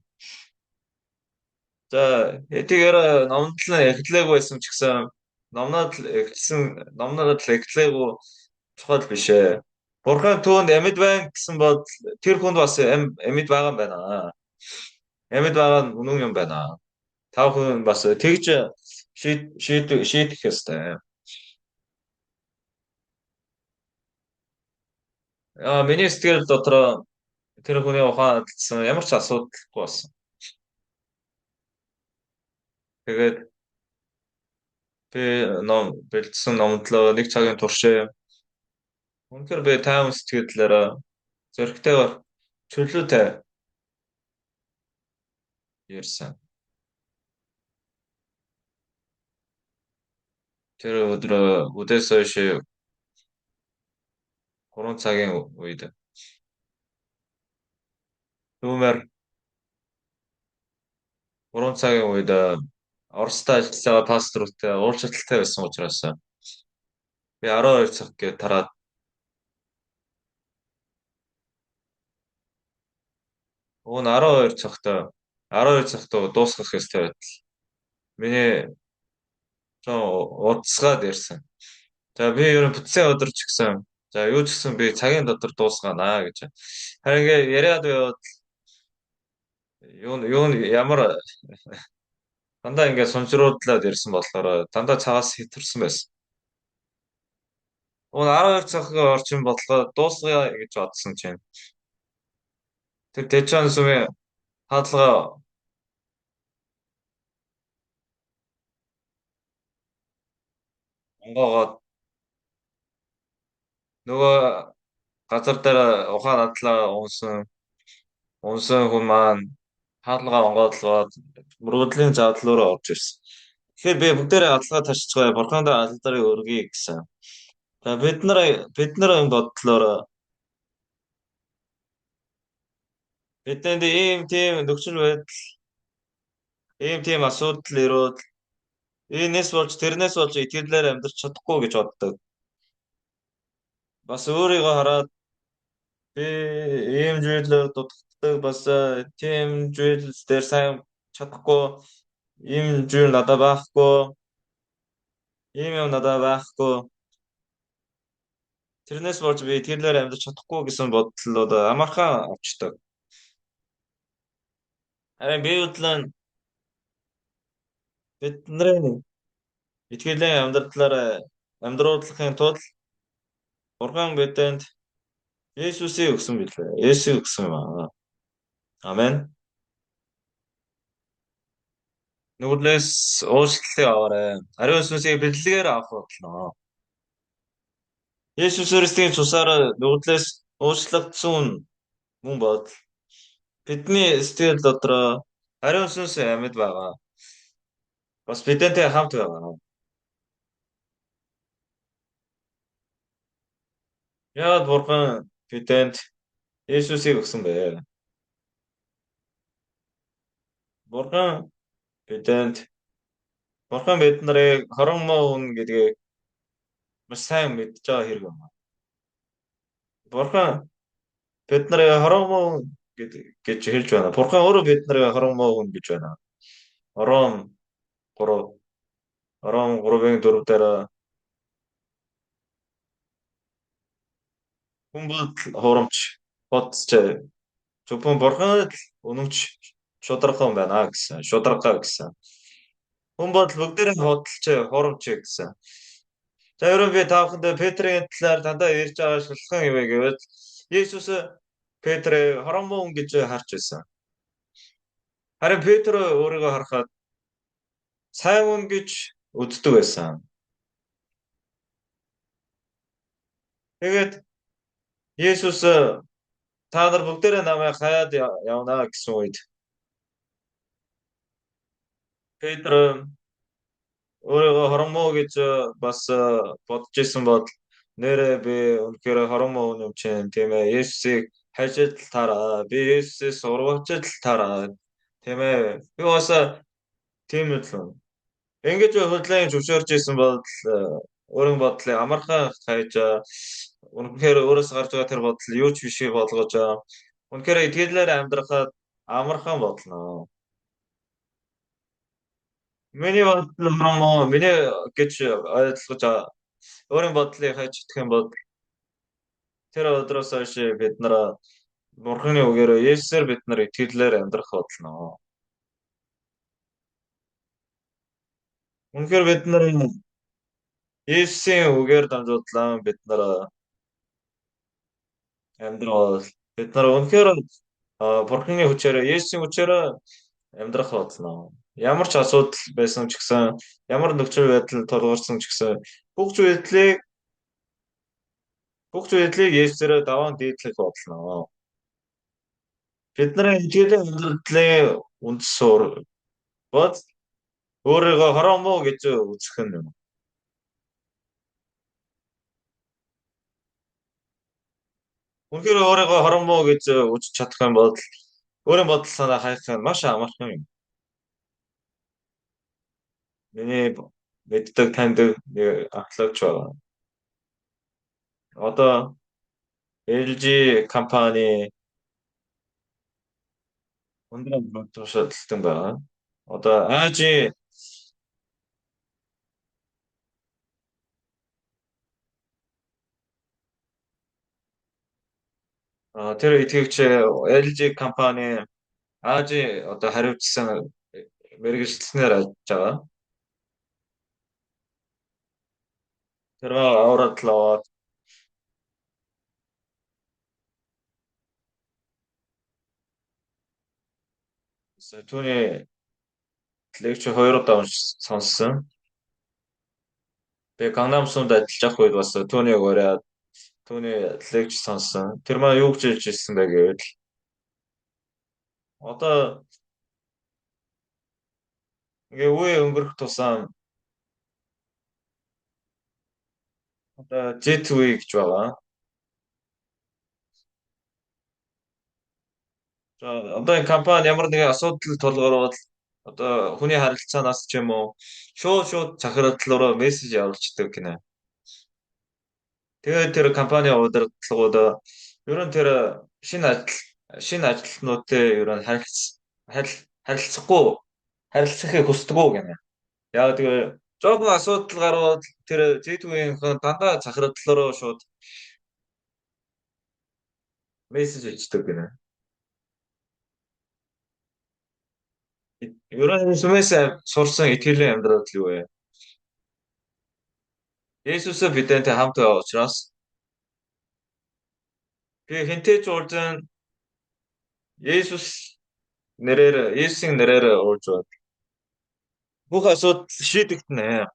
За хэдийгээр номдол нь эхлээгүй байсан ч гэсэн номнод эхэлсэн номнод эхлээгүй чухал биш ээ. Бурхан түүнд амьд байна гэсэн бол тэр хүнд бас амьд байгаа юм байна. Амьд байгаа нь үнэн юм байна. Та хүн бас тэгж шийдэх ёстой. Миний сэтгэл дотор тэр хүний ухаан алдсан ямар ч асуудалгүй болсон. Тэгээд би ном бэлдсэн номдлоо нэг цагийн турш үнэхээр би тайван сэтгэлээр зоригтойгоор чөлөөтэй ярьсан. Тэр өдөр үдээс хойш 3 цагийн үед түүмээр 3 цагийн үед Оросд ажиллаж байгаа пастортай уулзалттай байсан учраас би 12 цаг гээд тараад уг нь 12 цагт дуусгах ёстой байтал миний удасгаад ирсэн. За би ер нь бүтсэн өдөр ч гэсэн за юу ч гэсэн би цагийн дотор дуусганая гэж. Харин ингээ яриад байвал юу ямар дандаа ингээ сунжруулаад ирсэн болохоор дандаа цагаас хэтэрсэн байсан. Уг 12 цагийн орчим бодлогоо дуусгая гэж бодсон чинь тэр Тэжон сүмийн хаалгаа онгоогоод нөгөө газар дээр ухаан адлаа унсан хүн маань хаалгаа онгоодлоод мөргөдлийн задлал руу орж ирсэн. Тэгэхээр би бүгдээрээ алгаа тарчицгаая, Бурхандаа алдарыг өргөе гэсэн. За бид нар бодлоор бидэнд ийм тийм нөхцөл байдал, ийм тийм асуудал ирвэл энэс болж тэрнээс болж итгэлээр амьдарч чадахгүй гэж боддог. Бас өөрийгөө хараад би ийм зүйлээр дутагддаг, бас тийм зүйл дээр сайн чадахгүй, ийм зүйл надад байхгүй, ийм юм надад байхгүй. Тэрнээс болж би итгэлээр амьдарч чадахгүй гэсэн бодлоод амархан авчдаг. Харин Библи нь бидний итгэлийн амьдралаар амьдруулахын тулд Бурхан бидэнд Есүсийг өгсөн билээ. Есүсийг өгсөн юм аа. Амен. Нүглээс уучлалыг аваарай. Ариун сүнсийг бэлгээр авах болно. Есүс Христийн цусаар нүглээс уучлагдсан мөн бодол бидний сэтгэл дотор ариун сүнс амьд байгаа. Бас бидэнтэй хамт байгаа. Яагаад Бурхан бидэнд Есүсийг өгсөн бэ? Бурхан бидэнд Бурхан бид нарыг хорон муу хүн гэдгийг маш сайн мэдж байгаа хэрэг юм. Бурхан бид нарыг хорон муу гэж хэлж байна. Бурхан өөрөө бид нарыг хорон муу хүн гэж байна. Ром 3 Ром 3-ын 4 дээр хүн бол хурамч бодч зөвхөн Бурханад л үнэмч шударга байна гэсэн. Шударга гэсэн. Хүн бол бүгдээрээ худалч хурамч гэсэн. За ерөн би та бүхэндээ Петрийн талаар дандаа ярьж байгаа шилхэн юм гэвэл Есүс Петрийг хорон муу хүн гэж харж байсан. Харин Петр өөрийгөө харахад сайн хүн гэж үздэг байсан. Тэгээд Есүс та нар бүгдээрээ намайг хаяад явна гэсэн үед Петр өөрийгөө хорон муу гэж бас бодож исэн бол нэрээ би үнэхээр хорон муу хүн юм чинь, тийм ээ, Есүсийг хайжид л таараа, би Есүсээс урвагчид л таараа, тийм ээ, би бас тийм л юм. Ингэж хөдлөн зөвшөөрч исэн бол өөрийн бодлыг амархан хайж, үнэхээр өөрөөс гарч байгаа тэр бодол юу ч бишээ болгож, үнэхээр итгэлээр амьдрахад амархан болно. Миний бодол хорон муу, миний гэж ойлгож өөрийн бодлыг хайж чадах юм бол тэр өдрөөс хойш бид нар Бурхны үгээр Есүсээр бид нар итгэлээр амьдрах болно. Үнэхээр бид нар Есүсийн үгээр дамжуулан бид нар амьдрал бид нар үнэхээр Бурхны хүчээр Есүсийн хүчээр амьдрах болно. Ямар ч асуудал байсан ч гэсэн, ямар нөхцөл байдал тулгарсан ч гэсэн бүх зүйлийг Есүсээр даван дийдлэх болно. Бидний итгэлийн амьдралын үндэс суурь бод өөрийгөө хорон муу гэж үзэх нь юм. Үнэхээр өөрийгөө хорон муу гэж үзэж чадах юм бол өөрийн бодол санаа хайх нь маш амархан юм. Миний мэддэг таньдаг нэг ахлагч байгаа. Одоо LG компани өндөр тушаалтан байгаа. Одоо Азийн тэр итгэгч LG компани Азийн одоо хариуцсан мэргэжилтнээр ажиллаж байгаа. Тэр аврал аваад Түүний лекцээ 2 удаа сонссон. Би Гангнам сумд ажиллаж явах үед бас түүнийг уриад түүний лекц сонссон. Тэр маань юу гэж хэлж ирсэн бэ гэвэл одоо ингээ үе өнгөрөх тусам одоо J2 гэж байгаа. За одоо энэ компани ямар нэгэн асуудал тулгарвал одоо хүний харилцаанаас ч юм уу шууд захирал руу мессеж явуулчихдаг гинэ. Тэгээд тэр компани удирдлагууд ер нь тэр шинэ ажилтнуудтай ер нь харилцахгүй харилцахыг хүсдэггүй гинэ. Яг тэгээ жоохон асуудал гарвал тэр J2-ийн дандаа захирал руу шууд мессеж бичдэг гинэ. Ер нь сүмээс сурсан итгэлийн амьдрал юу вэ? Есүс бидэнтэй хамт байгаа учраас би хэнтэй ч уулзан Есүс нэрээр Есүсийн нэрээр уулж байна. Бүх асуудал шийдэгдэнэ.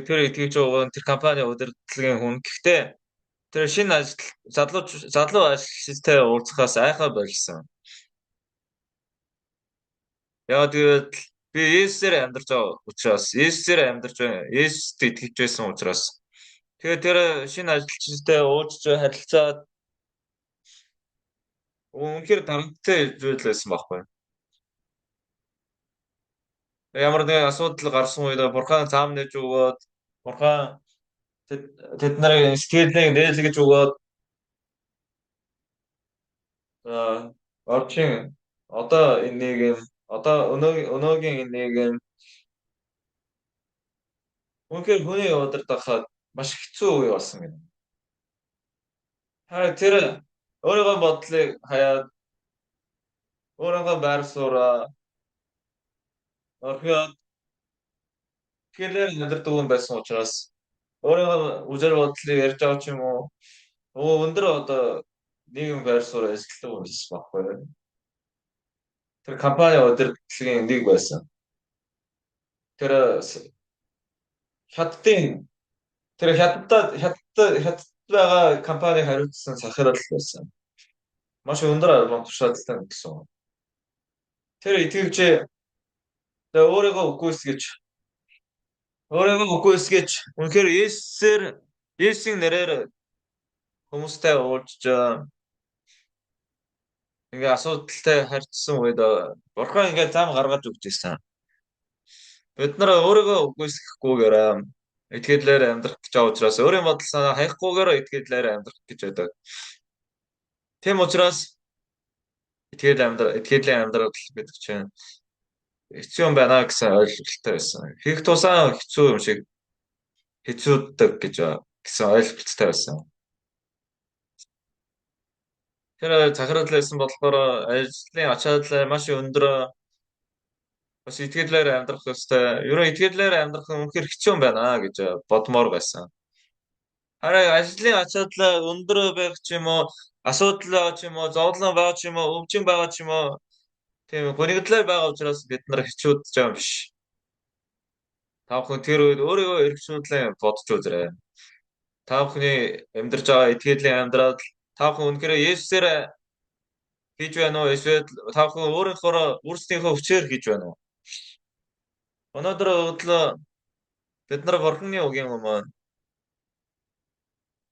Тэр итгэж байгаа тэр компани удирдлагын хүн. Гэхдээ тэр шинэ ажил залуу ажилчтай уулзахаас айхаа болсон. Яг гэвэл би Есүсээр амьдарч байгаа учраас, Есүсээр амьдарч байгаа, Есүст итгэж байсан учраас тэгээд тэр шинэ ажилчтай уулзч харилцаад үнэхээр дарамттай зүйл байсан байхгүй. Ямар нэгэн асуудал гарсан үед Бурхан зам нээж өгөөд, Бурхан тэд нарыг сэтгэлийг нээлгэж өгөөд орчин одоо энэ нийгэм одоо өнөөгийн энэ нийгэм үнэхээр хүний удирдахад маш хэцүү үе болсон гэнэ. Харин тэр өөрийнхөө бодлыг хаяад өөрийнхөө байр сууриа орхиод итгэлээр амьдардаг хүн байсан учраас өөрийнхөө үзэл бодлыг ярьж байгаа ч юм уу өндөр одоо нийгэм байр суурь ажилладаг хүн байсан байхгүй. Тэр компани удирдлагын нэг байсан. Тэр хятадын тэр хятадд байгаа компаниг хариуцсан захирал байсан. Маш өндөр албан тушаалтай гэсэн. Тэр итгэгч өөрийгөө үгүйсгэж үнэхээр Есүсийн нэрээр хүмүүстэй уулзж ингээ асуудалтай харьцсан үед Бурхан ингээ зам гаргаж өгч ирсэн. Бид нар өөрийгөө үгүйсгэхгүйгээр итгэлээр амьдрах гэж байгаа учраас өөрийн бодол санаа хаяхгүйгээр итгэлээр амьдрах гэж байдаг. Тийм учраас итгэлийн амьдрал гэдэг чинь хэцүү юм байна гэсэн ойлголттой байсан. Хийх тусам хэцүү юм шиг хэцүүдэг гэж гэсэн ойлголттой байсан. Тэр захирал байсан болохоор ажлын ачаалал маш өндөр, бас итгэлээр амьдрах ёстой. Ерөн итгэлээр амьдрах нь үнэхээр хэцүү юм байна гэж бодмоор байсан. Харин ажлын ачаалал өндөр байх ч юм уу, асуудал байгаа ч юм уу, зовлон байгаа ч юм уу, өвчин байгаа ч юм уу, тийм гонигдлаар байгаа учраас бид нар хэцүүдж байгаа юм биш. Та бүхэн тэр үед өөрийгөө эргцүүлэн бодож үзээрэй. Та бүхний амьдарч байгаа итгэлийн амьдрал та бүхэн үнэхээр Есүсээр хийж байна уу? Эсвэл та бүхэн өөрийнхөө өөрсдийнхөө хүчээр хийж байна уу? Өнөөдөр өглөө бид нар Бурхны үгийн өмнө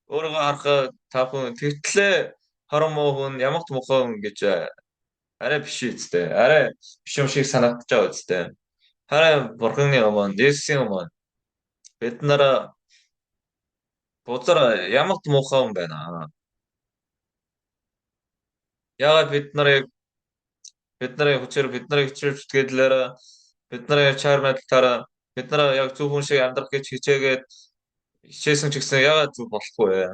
өөрийгөө харахад та бүхэн тэгтлээ хорон муу хүн, ямагт муухай хүн гэж арай биш үстэй. Арай биш юм шиг санагдаж байгаа үстэй. Харин Бурхны өмнө, Есүсийн өмнө бид нар бузар ямагт муухай хүн байна. Яагаад бид нарын хүчээр, бид нарын хичээл зүтгэлээр, бид нарын чар мэдлэлээр бид нар яг зөв хүн шиг амьдрах гэж хичээгээд хичээсэн ч гэсэн яагаад зөв болохгүй вэ?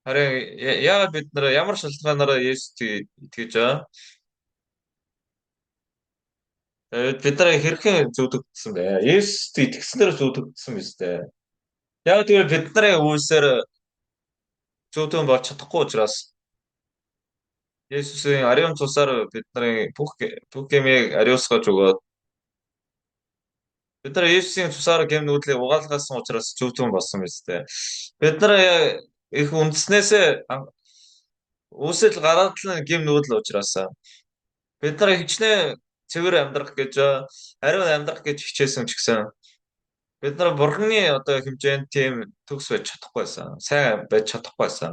Харин яагаад бид нар ямар шалтгаанаараа Есүст итгэж байгаа? Бид нар хэрхэн зөвдөгдсөн бэ? Есүст итгэснээр зөвдөгдсөн биз дээ. Яг тэгвэл бид нарын үйлсээр Зөвхөн болж чадахгүй учраас Есүсийн ариун цусаар бид нарын бүх гэмийг ариусгаж өгөөд бид нар Есүсийн цусаар гэм нүдлийг угаалгасан учраас зөвхөн болсон биз дээ. Бид нар их үндснээсээ үүсэл гараад л гэм нүдэл учраас бид нар хичнээн цэвэр амьдрах гэж, ариун амьдрах гэж хичээсэн ч гэсэн бид нар Бурхны одоо хэмжээнд тийм төгс байж чадахгүй байсан. Сайн байж чадахгүй байсан.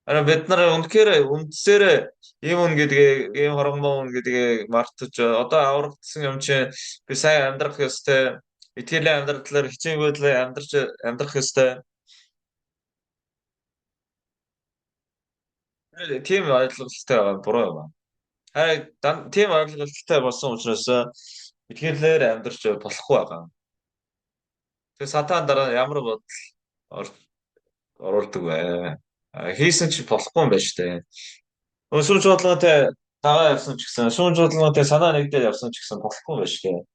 Харин бид нар үнэхээр үндсээр ийм үн гэдгийг, ийм хоргомоо үн гэдгийг мартаж одоо аврагдсан юм чинь би сайн амьдрах ёстой, итгэлийн амьдралаар хичээнгүйдлээ амьдрах ёстой. Тийм ойлголттой байгаа буруу юм. Харин тийм ойлголттой болсон учраас итгэлээр амьдрч болохгүй байгаа. Тэгээ сатан дараа ямар бодол оруулдаг вэ? Хийсэн ч болохгүй юм байна шүү дээ. Шүүм чуулгантай дагаа явсан ч гэсэн, шүүм чуулгантай санаа нэгдэл явсан ч гэсэн болохгүй юм байна шүү дээ.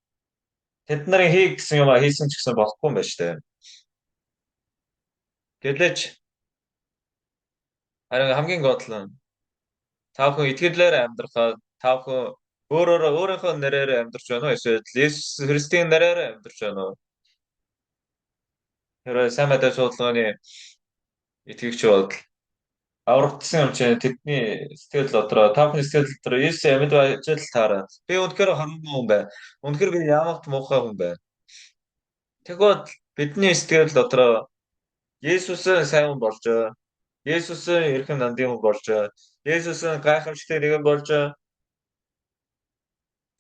Тэд нарын хий гэсэн юм хийсэн ч гэсэн болохгүй юм байна шүү дээ. Гэлээч харин хамгийн гол нь та бүхэн итгэлээр амьдрахад та бүхэн өөрөөрөө өөрийнхөө нэрээр амьдарч байна уу? Эсвэл Есүс Христийн нэрээр амьдарч байна уу? Тэр сайн мэдээ чуулганы итгэгч бол аврагдсан юм чинь тэдний сэтгэл дотроо, та бүхний сэтгэл дотроо Есүс амьд байж л таараа. Би үнэхээр хормон хүн байна. Үнэхээр би ямагт муухай хүн байна. Тэгвэл бидний сэтгэл дотроо Есүс сайн хүн болж, Есүс эрхэм нандин хүн болж, Есүс гайхамшигтай нэгэн болж,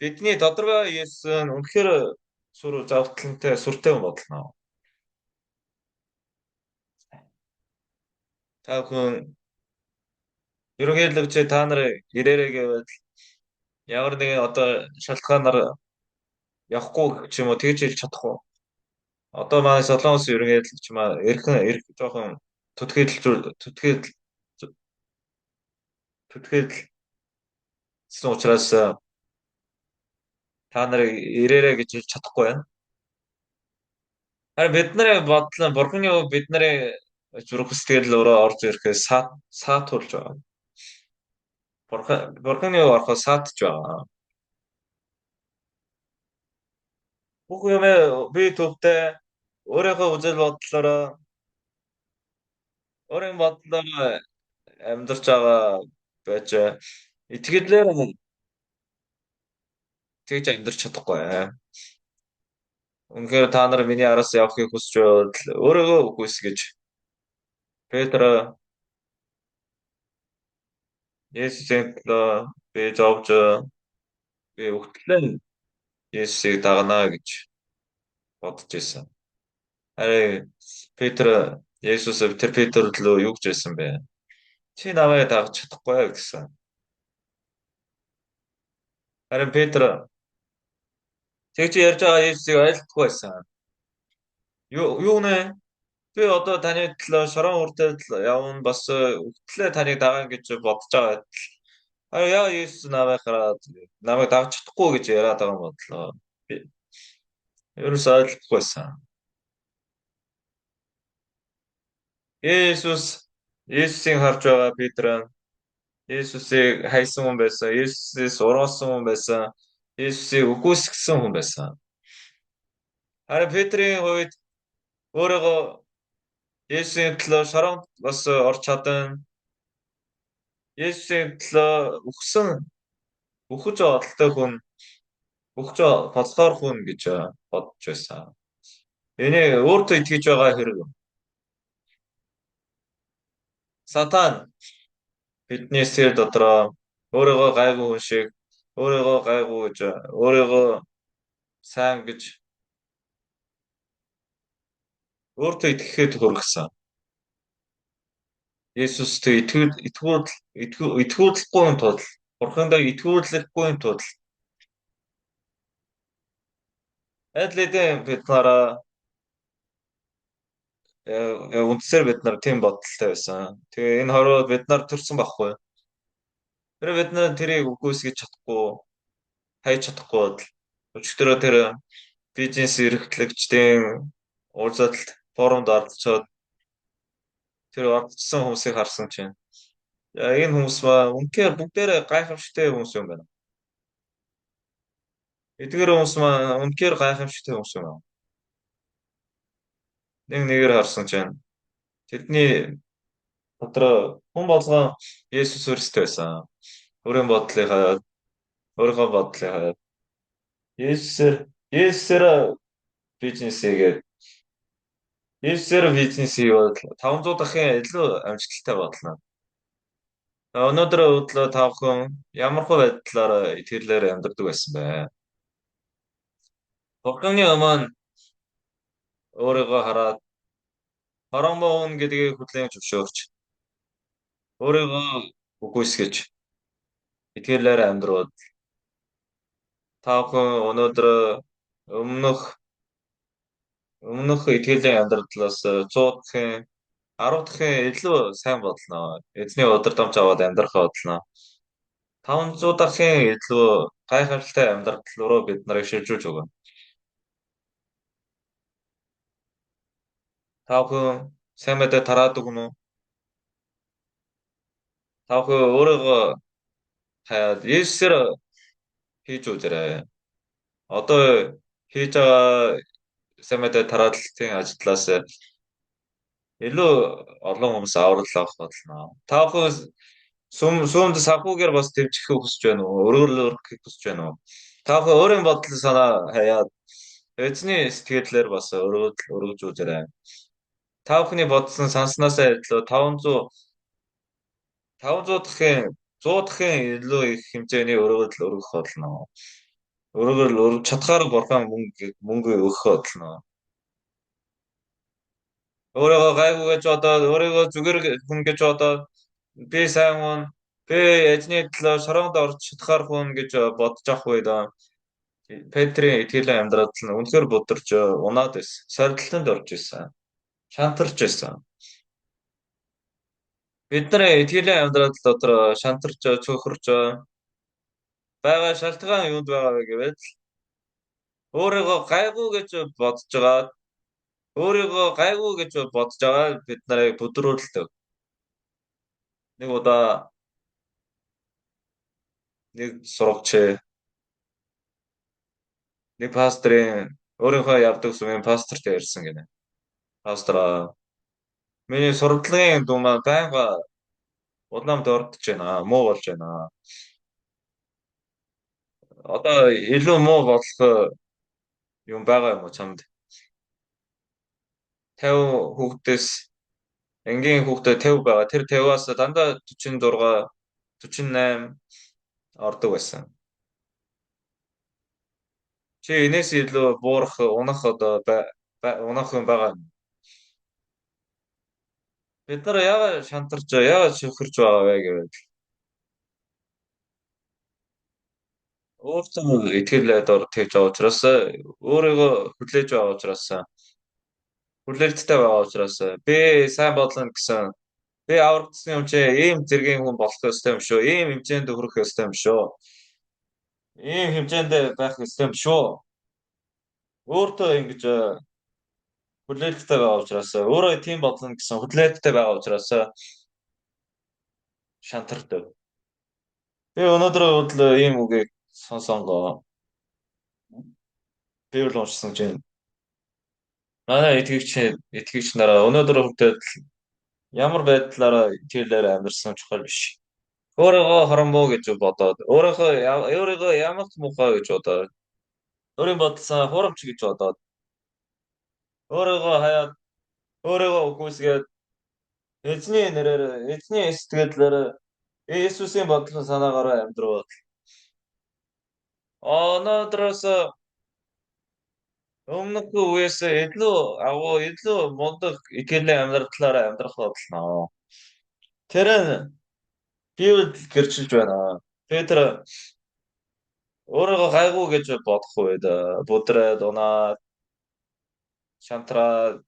бидний дотор байгаа Есүс нь үнэхээр сүр завтлантай сүртэй хүн болно. Та бүхэн ерөнхийлөгч та нар ирээрэй гэвэл ямар нэгэн одоо шалтгаанаар явахгүй ч юм уу тэгж хэлж чадахгүй. Одоо манай Солонгос ерөнхийлөгч маа эрхэн эрх жоохон түтгэлсэн учраас та нарыг ирээрэй гэж хэлж чадахгүй байна. Харин бид нарын бодол нь Бурхны үг бид нарын зүрх сэтгэл рүү орж ирэхээс саатуулж байгаа. Бурхны үг орохоо саатж байгаа. Бүх юм би төвтэй өөрийнхөө үзэл бодлороо өөрийн бодлоор амьдарч байгаа байж итгэлээр тэгж амьдарч чадахгүй. Үнэхээр та нар миний араас явахыг хүсч байвал өөрийгөө үгүйс гэж Петр Есүсийн төлөө би зовж би өгтлээ Есүсийг дагнаа гэж бодож исэн. Харин Петр Есүс тэр Петр рүү юу гэж хэлсэн бэ? Чи намайг дагаж чадахгүй гэсэн. Харин Петр тэгж ярьж байгаа Есүсийг ойлгохгүй байсан. Юу нэ? Би одоо таны төлөө шорон хүртэл явна, бас өгтлээ таныг дагана гэж бодож байгаа адил. Харин яа Есүс намайг хараад намайг дагаж чадахгүй гэж яриад байгаа юм бодлоо. Би ерөөсөө ойлгохгүй байсан. Есүсийг харж байгаа Петр Есүсийг хайсан хүн байсан, Есүсээс уруусан хүн байсан, Есүсийг үгүйсгэсэн хүн байсан. Харин Петрийн хувьд өөрийгөө Есүсийн төлөө шоронд бас орж чадан Есүсийн төлөө үхсэн, үхэж бодолтой хүн, үхэж болохоор хүн гэж бодож байсан. Энийг өөртөө итгэж байгаа хэрэг юм. Сатан бидний сэтгэл дотроо өөрийгөө гайгүй хүн шиг, өөрийгөө гайгүй гэж, өөрийгөө сайн гэж өөртөө итгэхэд хүргэсэн. Есүст итгүүлэхгүй тул, Бурхандаа итгүүлэхгүй тул аль хэдийн бид нараа үндсээр бид нар тийм бодолтой байсан. Тэгээ энэ хорвоод бид нар төрсэн байхгүй. Тэр бид нар тэрийг үгүйсгэж чадахгүй, хайж чадахгүй бол өчигдрөө тэр бизнес эрхлэгчдийн уулзалт форумд оролцоод Тэр орцсон хүмүүсийг харсан чинь энэ хүмүүс ба үнэхээр бүгдээрээ гайхамшигтай хүмүүс юм байна. Эдгээр хүмүүс маань үнэхээр гайхамшигтай хүмүүс юм байна. Нэг нэгээр харсан чинь тэдний дотор хүн болгон Есүс Христ байсан. Өөрийн бодлыг хаяад, өөрийнхөө бодлыг хаяад Есүсээр бизнес хийгээд, Есүсээр бизнес хийвэл 500 дахин илүү амжилттай болно. Өнөөдөр өдлөө та бүхэн ямар хөө байдлаар итгэлээр амьдардаг байсан бэ? Бурханы өмнө өөрийгөө хараад харамбаа хүн гэдгийг хүлээн зөвшөөрч, өөрийгөө үгүйсгэж итгэлээр амьдрууд та бүхэн өнөөдөр өмнөх итгэлийн амьдралаас 100 дахин 10 дахин илүү сайн болно. Эзний удирдамж аваад амьдрах болно. 500 дахин илүү гайхамшигтай амьдрал руу бид нарыг шилжүүлж өгнө. Та бүхэн сайн мэдээ тараадаг уу? Та бүхэн өөрийгөө хаяад Есүсээр хийж үзээрэй. Одоо хийж байгаа сайн мэдээ тараалтын ажлаас илүү олон хүмүүс аврал авах болно. Та бүхэн сүмд санхүүгээр бас дэмжихийг хүсэж байна уу? Өргөрлөл өргөхийг хүсэж байна уу? Та бүхэн өөрийн бодол санаа хаяад эзний сэтгэлээр бас өргөдөл өргөж үзээрэй. Та бүхний бодсон санснасаа илүү 500 дахин 100 дахин илүү их хэмжээний өргөдөл өргөх болно. Өргөдөл өргөж чадхаар бурхан мөнгө өгөх болно. Өөрийгөө гайгүй гэж бодоод, өөрийгөө зүгээр хүн гэж бодоод, би сайн хүн, би эзний төлөө шороонд орж чадхаар хүн гэж бодож авах үед Петрийн итгэлийн амьдрал нь үнэхээр бударч унаад байсан. Сорилтонд орж исэн. Шантарч байсан. Бид нар итгэлийн амьдрал дотор шантарч, цөөхөрч байгаа шалтгаан юунд байгаа вэ гэвэл өөрийгөө гайгүй гэж бодож байгаа, өөрийгөө гайгүй гэж бодож байгаа бид нарыг бүдрүүлдэг. Нэг удаа нэг сурагч нэг пастрын өөрийнхөө явдаг сүмийн пасторт ярьсан гинэ. Пастор, миний сурлагын дүн маань байнга улам дордож байна, муу болж байна. Одоо илүү муу болох юм байгаа юм уу чамд? 50 хүүхдээс ангийн хүүхдээ 50 байгаа. Тэр 50-аас дандаа 46, 48 ордог байсан. Чи энэс илүү буурах, унах одоо унах юм байгаа юм. Бид нар яагаад шантарч, яагаад шүхэрч байгаа вэ гэвэл өөртөө итгэл дор тэгж байгаа учраас, өөрийгөө хүлээж байгаа учраас, хүлээлттэй байгаа учраас би сайн бодлоо гэсэн, би аврагдсан юм чи ийм зэргийн хүн болох ёстой юм шүү, ийм хэмжээнд хүрэх ёстой юм шүү, ийм хэмжээнд байх ёстой юм шүү. Өөртөө ингэж хүлээлттэй байгаа учраас, өөрөө тийм бодлоо гэсэн хүлээлттэй байгаа учраас шантардаг. Би өнөөдөр өдлөө ийм үгийг сонсонгоо Библи уншсан чинь манай итгэгч нараа өнөөдөр хүртэл ямар байдлаараа итгэлээр амьдарсан чухал биш. Өөрийгөө харамбуу гэж бодоод, өөрийгөө ямар ч муухай гэж бодоод, өөрийн бодсон хурамч гэж бодоод, өөрийгөө хаяад, өөрийгөө үгүйсгээд эзний нэрээр, эзний сэтгэлээр, Иесусийн бодлон санаагаараа амьдрал. Өнөөдрөөс өмнөх үеэс илүү агуу, илүү мундаг итгэлийн амьдралаар амьдрах болно. Тэр нь Библи гэрчилж байна. Петр өөрийгөө гайгүй гэж бодох үед бүдрээд, унаад, шантраад,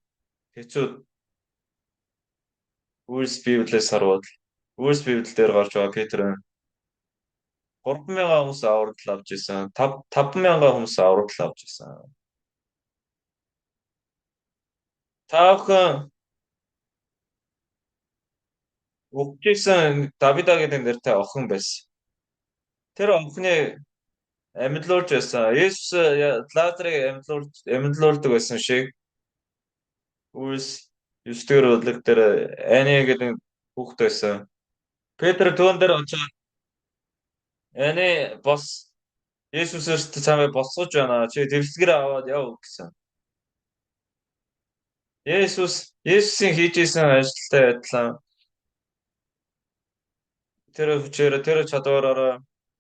хэцүү үйлс Библиэс харвал үйлс Библи дээр гарч байгаа Петр нь 3000 хүмүүс аврал авч исэн, 5000 хүмүүс аврал авч исэн. Та бүхэн Үхчихсэн Давида гэдэг нэртэй охин байсан. Тэр охины амьдлуулж байсан. Есүс Лазарыг амьдлуулдаг байсан шиг Үйлс 9-р бүлэг дээр Ани гэдэг хүүхэд байсан. Петр түүн дээр очоод Ани бос Есүсээс чамайг босгож байна. Чи дэвсгэрээ аваад яв гэсэн. Есүсийн хийж исэн ажилтай адилхан тэр хүчээр, тэр чадвараараа,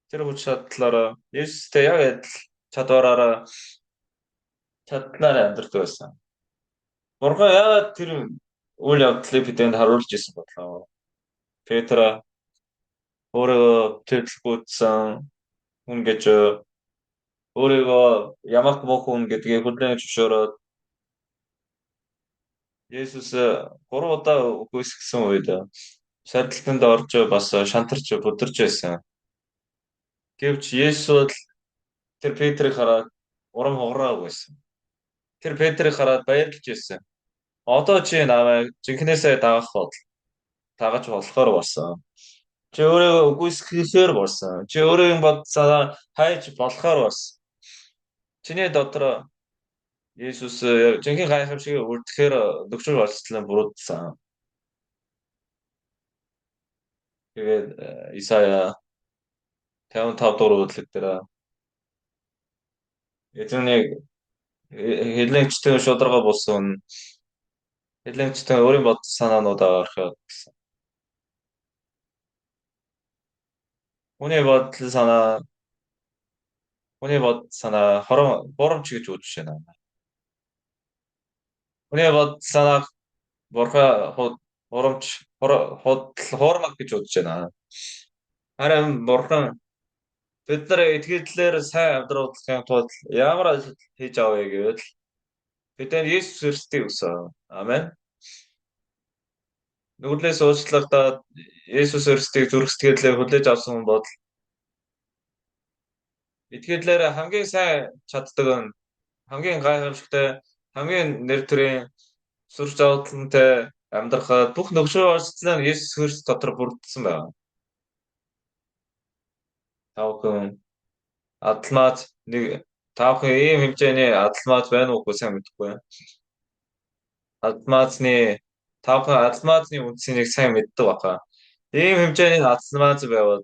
тэр хүч чадлаараа Есүстэй яг адил чадвараараа чадлаараа амьдардаг байсан. Бурхан яагаад тэр үйл явдлыг бидэнд харуулж исэн бодлоо? Петр өөрөө тэглгүүдсэн хүн гэж, өөрийгөө ямак муу хүн гэдгийг хүлээн зөвшөөрөөд Есүс 3 удаа үгүйсгэсэн үед сардилтанд орж бас шантарч бүдэрч байсан. Гэвч Есүс бол тэр Петрийг хараад урам хугараагүй байсан. Тэр Петрийг хараад баярлж байсан. Одоо чи намайг жинхнээсээ дагах бол дагаж болохоор болсон. Чи өөрийгөө үгүйсгэхээр болсон. Чи өөрийн бод санаа хайж болохоор болсон. Чиний дотор Есүс жинхэнэ гайхамшигыг үлдэхээр нөхцөл болцлон буруудсан. Тэгээд Исая 55 дугаар бүлэг дээр эзэннийг хэлэнчтэй шударга болсон, хэлэнчтэй өөрийн бод санаануудаа гаргах гэсэн. Хүний бодол санаа, хүний бод санаа хором бурамч гэж үзэж байна. Хүний бодол санааг бурхан хурамч худал хуурмаг гэж үзэж байна. Харин бурхан бид нар итгэлээр сайн амьдруулахын тулд ямар ажил хийж авъя гэвэл бидэнд Есүс Христийг өгсөн. Амен. Нүглээс уучлагдаад Есүс Христийг зүрх сэтгэлээр хүлээж авсан хүн бол итгэлээр хамгийн сайн чаддаг нь хамгийн гайхамшигтай, хамгийн нэр төрийн сүр жавхлантай амьдрахад бүх нөхцөл орцлон Есүс Христ дотор бүрдсэн байна. Та бүхэн адалмаац нэг та бүхэн ийм хэмжээний адалмаац байна уугүй сайн мэдэхгүй. Адалмаацны та бүхэн адалмаацны үндсийг сайн мэддэг баха. Ийм хэмжээний адалмаац байвал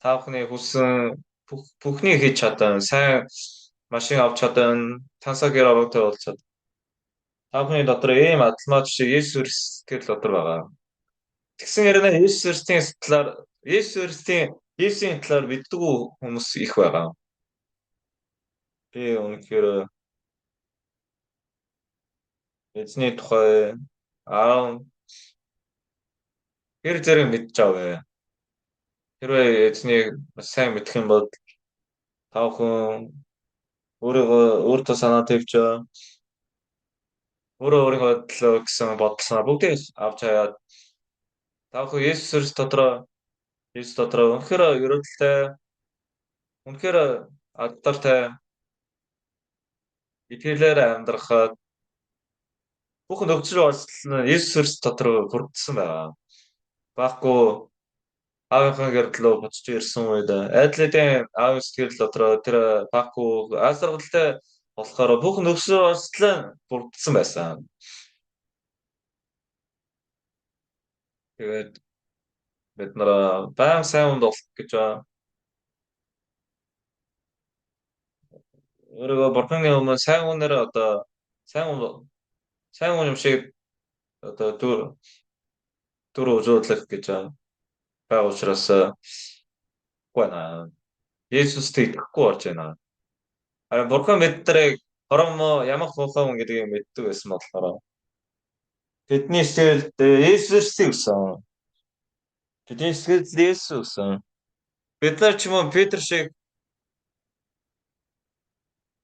та бүхний хүссэн бүхнийг хийж чадан, сайн машин авч чадан, тансаг гэр ороотой болж чад. Та бүхний дотор ийм адалмаац шиг Есүс Христ дотор байгаа. Тэгсэн хэрнээ Есүс Христийн талаар, Есүс Христийн Есүсийн талаар мэддэггүй хүмүүс их байгаа. Би үнэхээр эзний тухай 10 хэр зэрэг мэдж авъя. Хэрвээ эзнийг сайн мэдэх юм бол та бүхэн өөрийгөө өөртөө санаа тавьж өөрөө өөрийнхөө төлөө гэсэн бодол санаа бүгдийг авч хаяад та бүхэн Есүс Христ дотроо, Есүс дотроо үнэхээр ерөөлтэй, үнэхээр алдартай итгэлээр амьдрахад бүх нөхцөл байдал нь Есүс Христ дотор бүрдсэн байгаа. Баггүй аавынхаа гэр рүү буцаж ирсэн үед айдлын аавын сэтгэл дотор тэр баггүй аасаргалтай болохоор бүх нөхцөл байдал нь бүрдсэн байсан. Тэгээд бид нар баян сайн хүнд болох гэж байна. Өөрийгөө бурханы өмнө сайн хүнээр одоо сайн хүн юм шиг одоо дүр үзүүлэх гэж байгаа учраас байна. Есүст итгэхгүй болж байна. Харин бурхан бид нарыг хором ямар хуухан хүн гэдгийг мэддэг байсан болохоор бидний сэтгэлд Есүс Христийг өгсөн. Бидний сэтгэлд Есүс өгсөн. Бид нар ч юм уу Петр шиг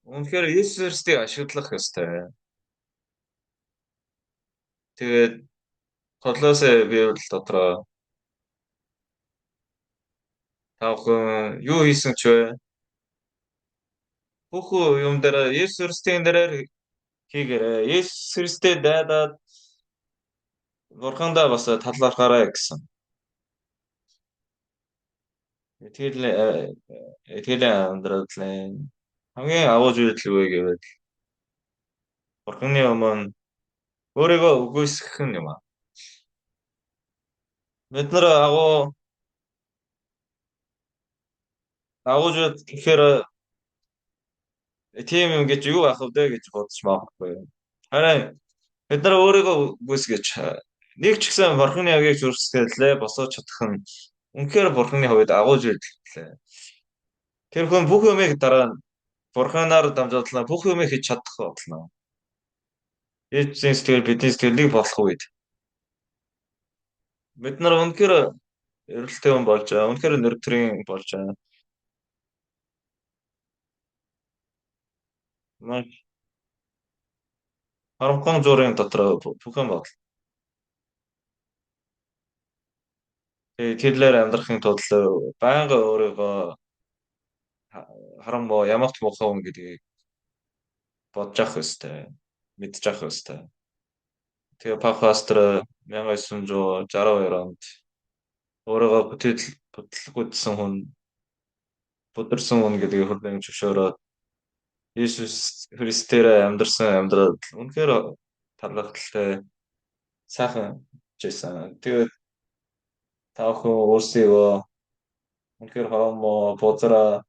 үнэхээр Есүс Христийг ашиглах ёстой. Тэгээд Колосе Библи дотроо та бүхэн юу хийсэн ч вэ? Бүх юм дээр Есүс Христийн нэрээр хийгээрэй. Есүс Христэд дайдаад Бурхандаа бас талархаарай гэсэн. Итгэлийн амьдралын хамгийн агуу зүйл юу вэ гэвэл Бурханы өмнө өөрийгөө үгүйсгэх нь юм аа. Бид нар агуу зүйл гэхээр тийм юм гэж юу байх вэ гэж бодож магадгүй. Харин бид нар өөрийгөө үгүйсгэж нэг ч гэсэн Бурханы агийг зүрхсэтгэлээ босгож чадах нь үнэхээр Бурханы хувьд агуу зүйл лээ. Тэр хүн бүх юмыг дараа нь Бурханаар дамжуулна, бүх юмыг хийж чадах болно. Есүсийн сэтгэл бидний сэтгэл нэг болох үед бид нар үнэхээр эрэлттэй хүн болж, үнэхээр нэр төрийн болж маш харанхуй зуурын дотор бүх юм бодол. Тэгээд тэрлээр амьдрахын тулд байнга өөрийгөө харан муу ямагт муухай хүн гэдгийг бодож авах ёстой, мэдж авах ёстой. Тэгээ Пастор 1962 онд өөрийгөө бүтлгүүдсэн хүн, бүдэрсэн хүн гэдгийг хүлээн зөвшөөрөөд Иесус Христээр амьдрсан амьдрал үнэхээр талархалтай сайхан жисэн. Тэгээд та бүхэн өөрсдийгөө үнэхээр хорон муу бузараа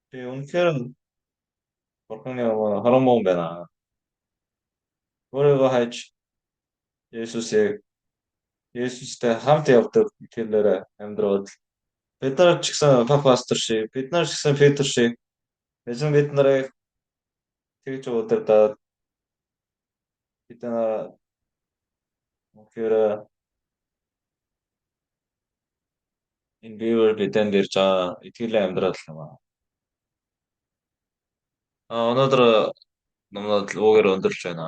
би үнэхээр Бурханы өмнө хорон муу байна. Өөрийгөө хайж Иесусыг Иесустэй хамт явдаг итгэлээр амьдрал бид нар ч гэсэн пастор шиг, бид нар ч гэсэн Петр шиг эзэн бид нарыг тэгж удирдаад бид нар үнэхээр энэ Библи бидэнд ирж байгаа итгэлийн амьдрал юм аа. Өнөөдөр номнод үүгээр өндөрлж байна.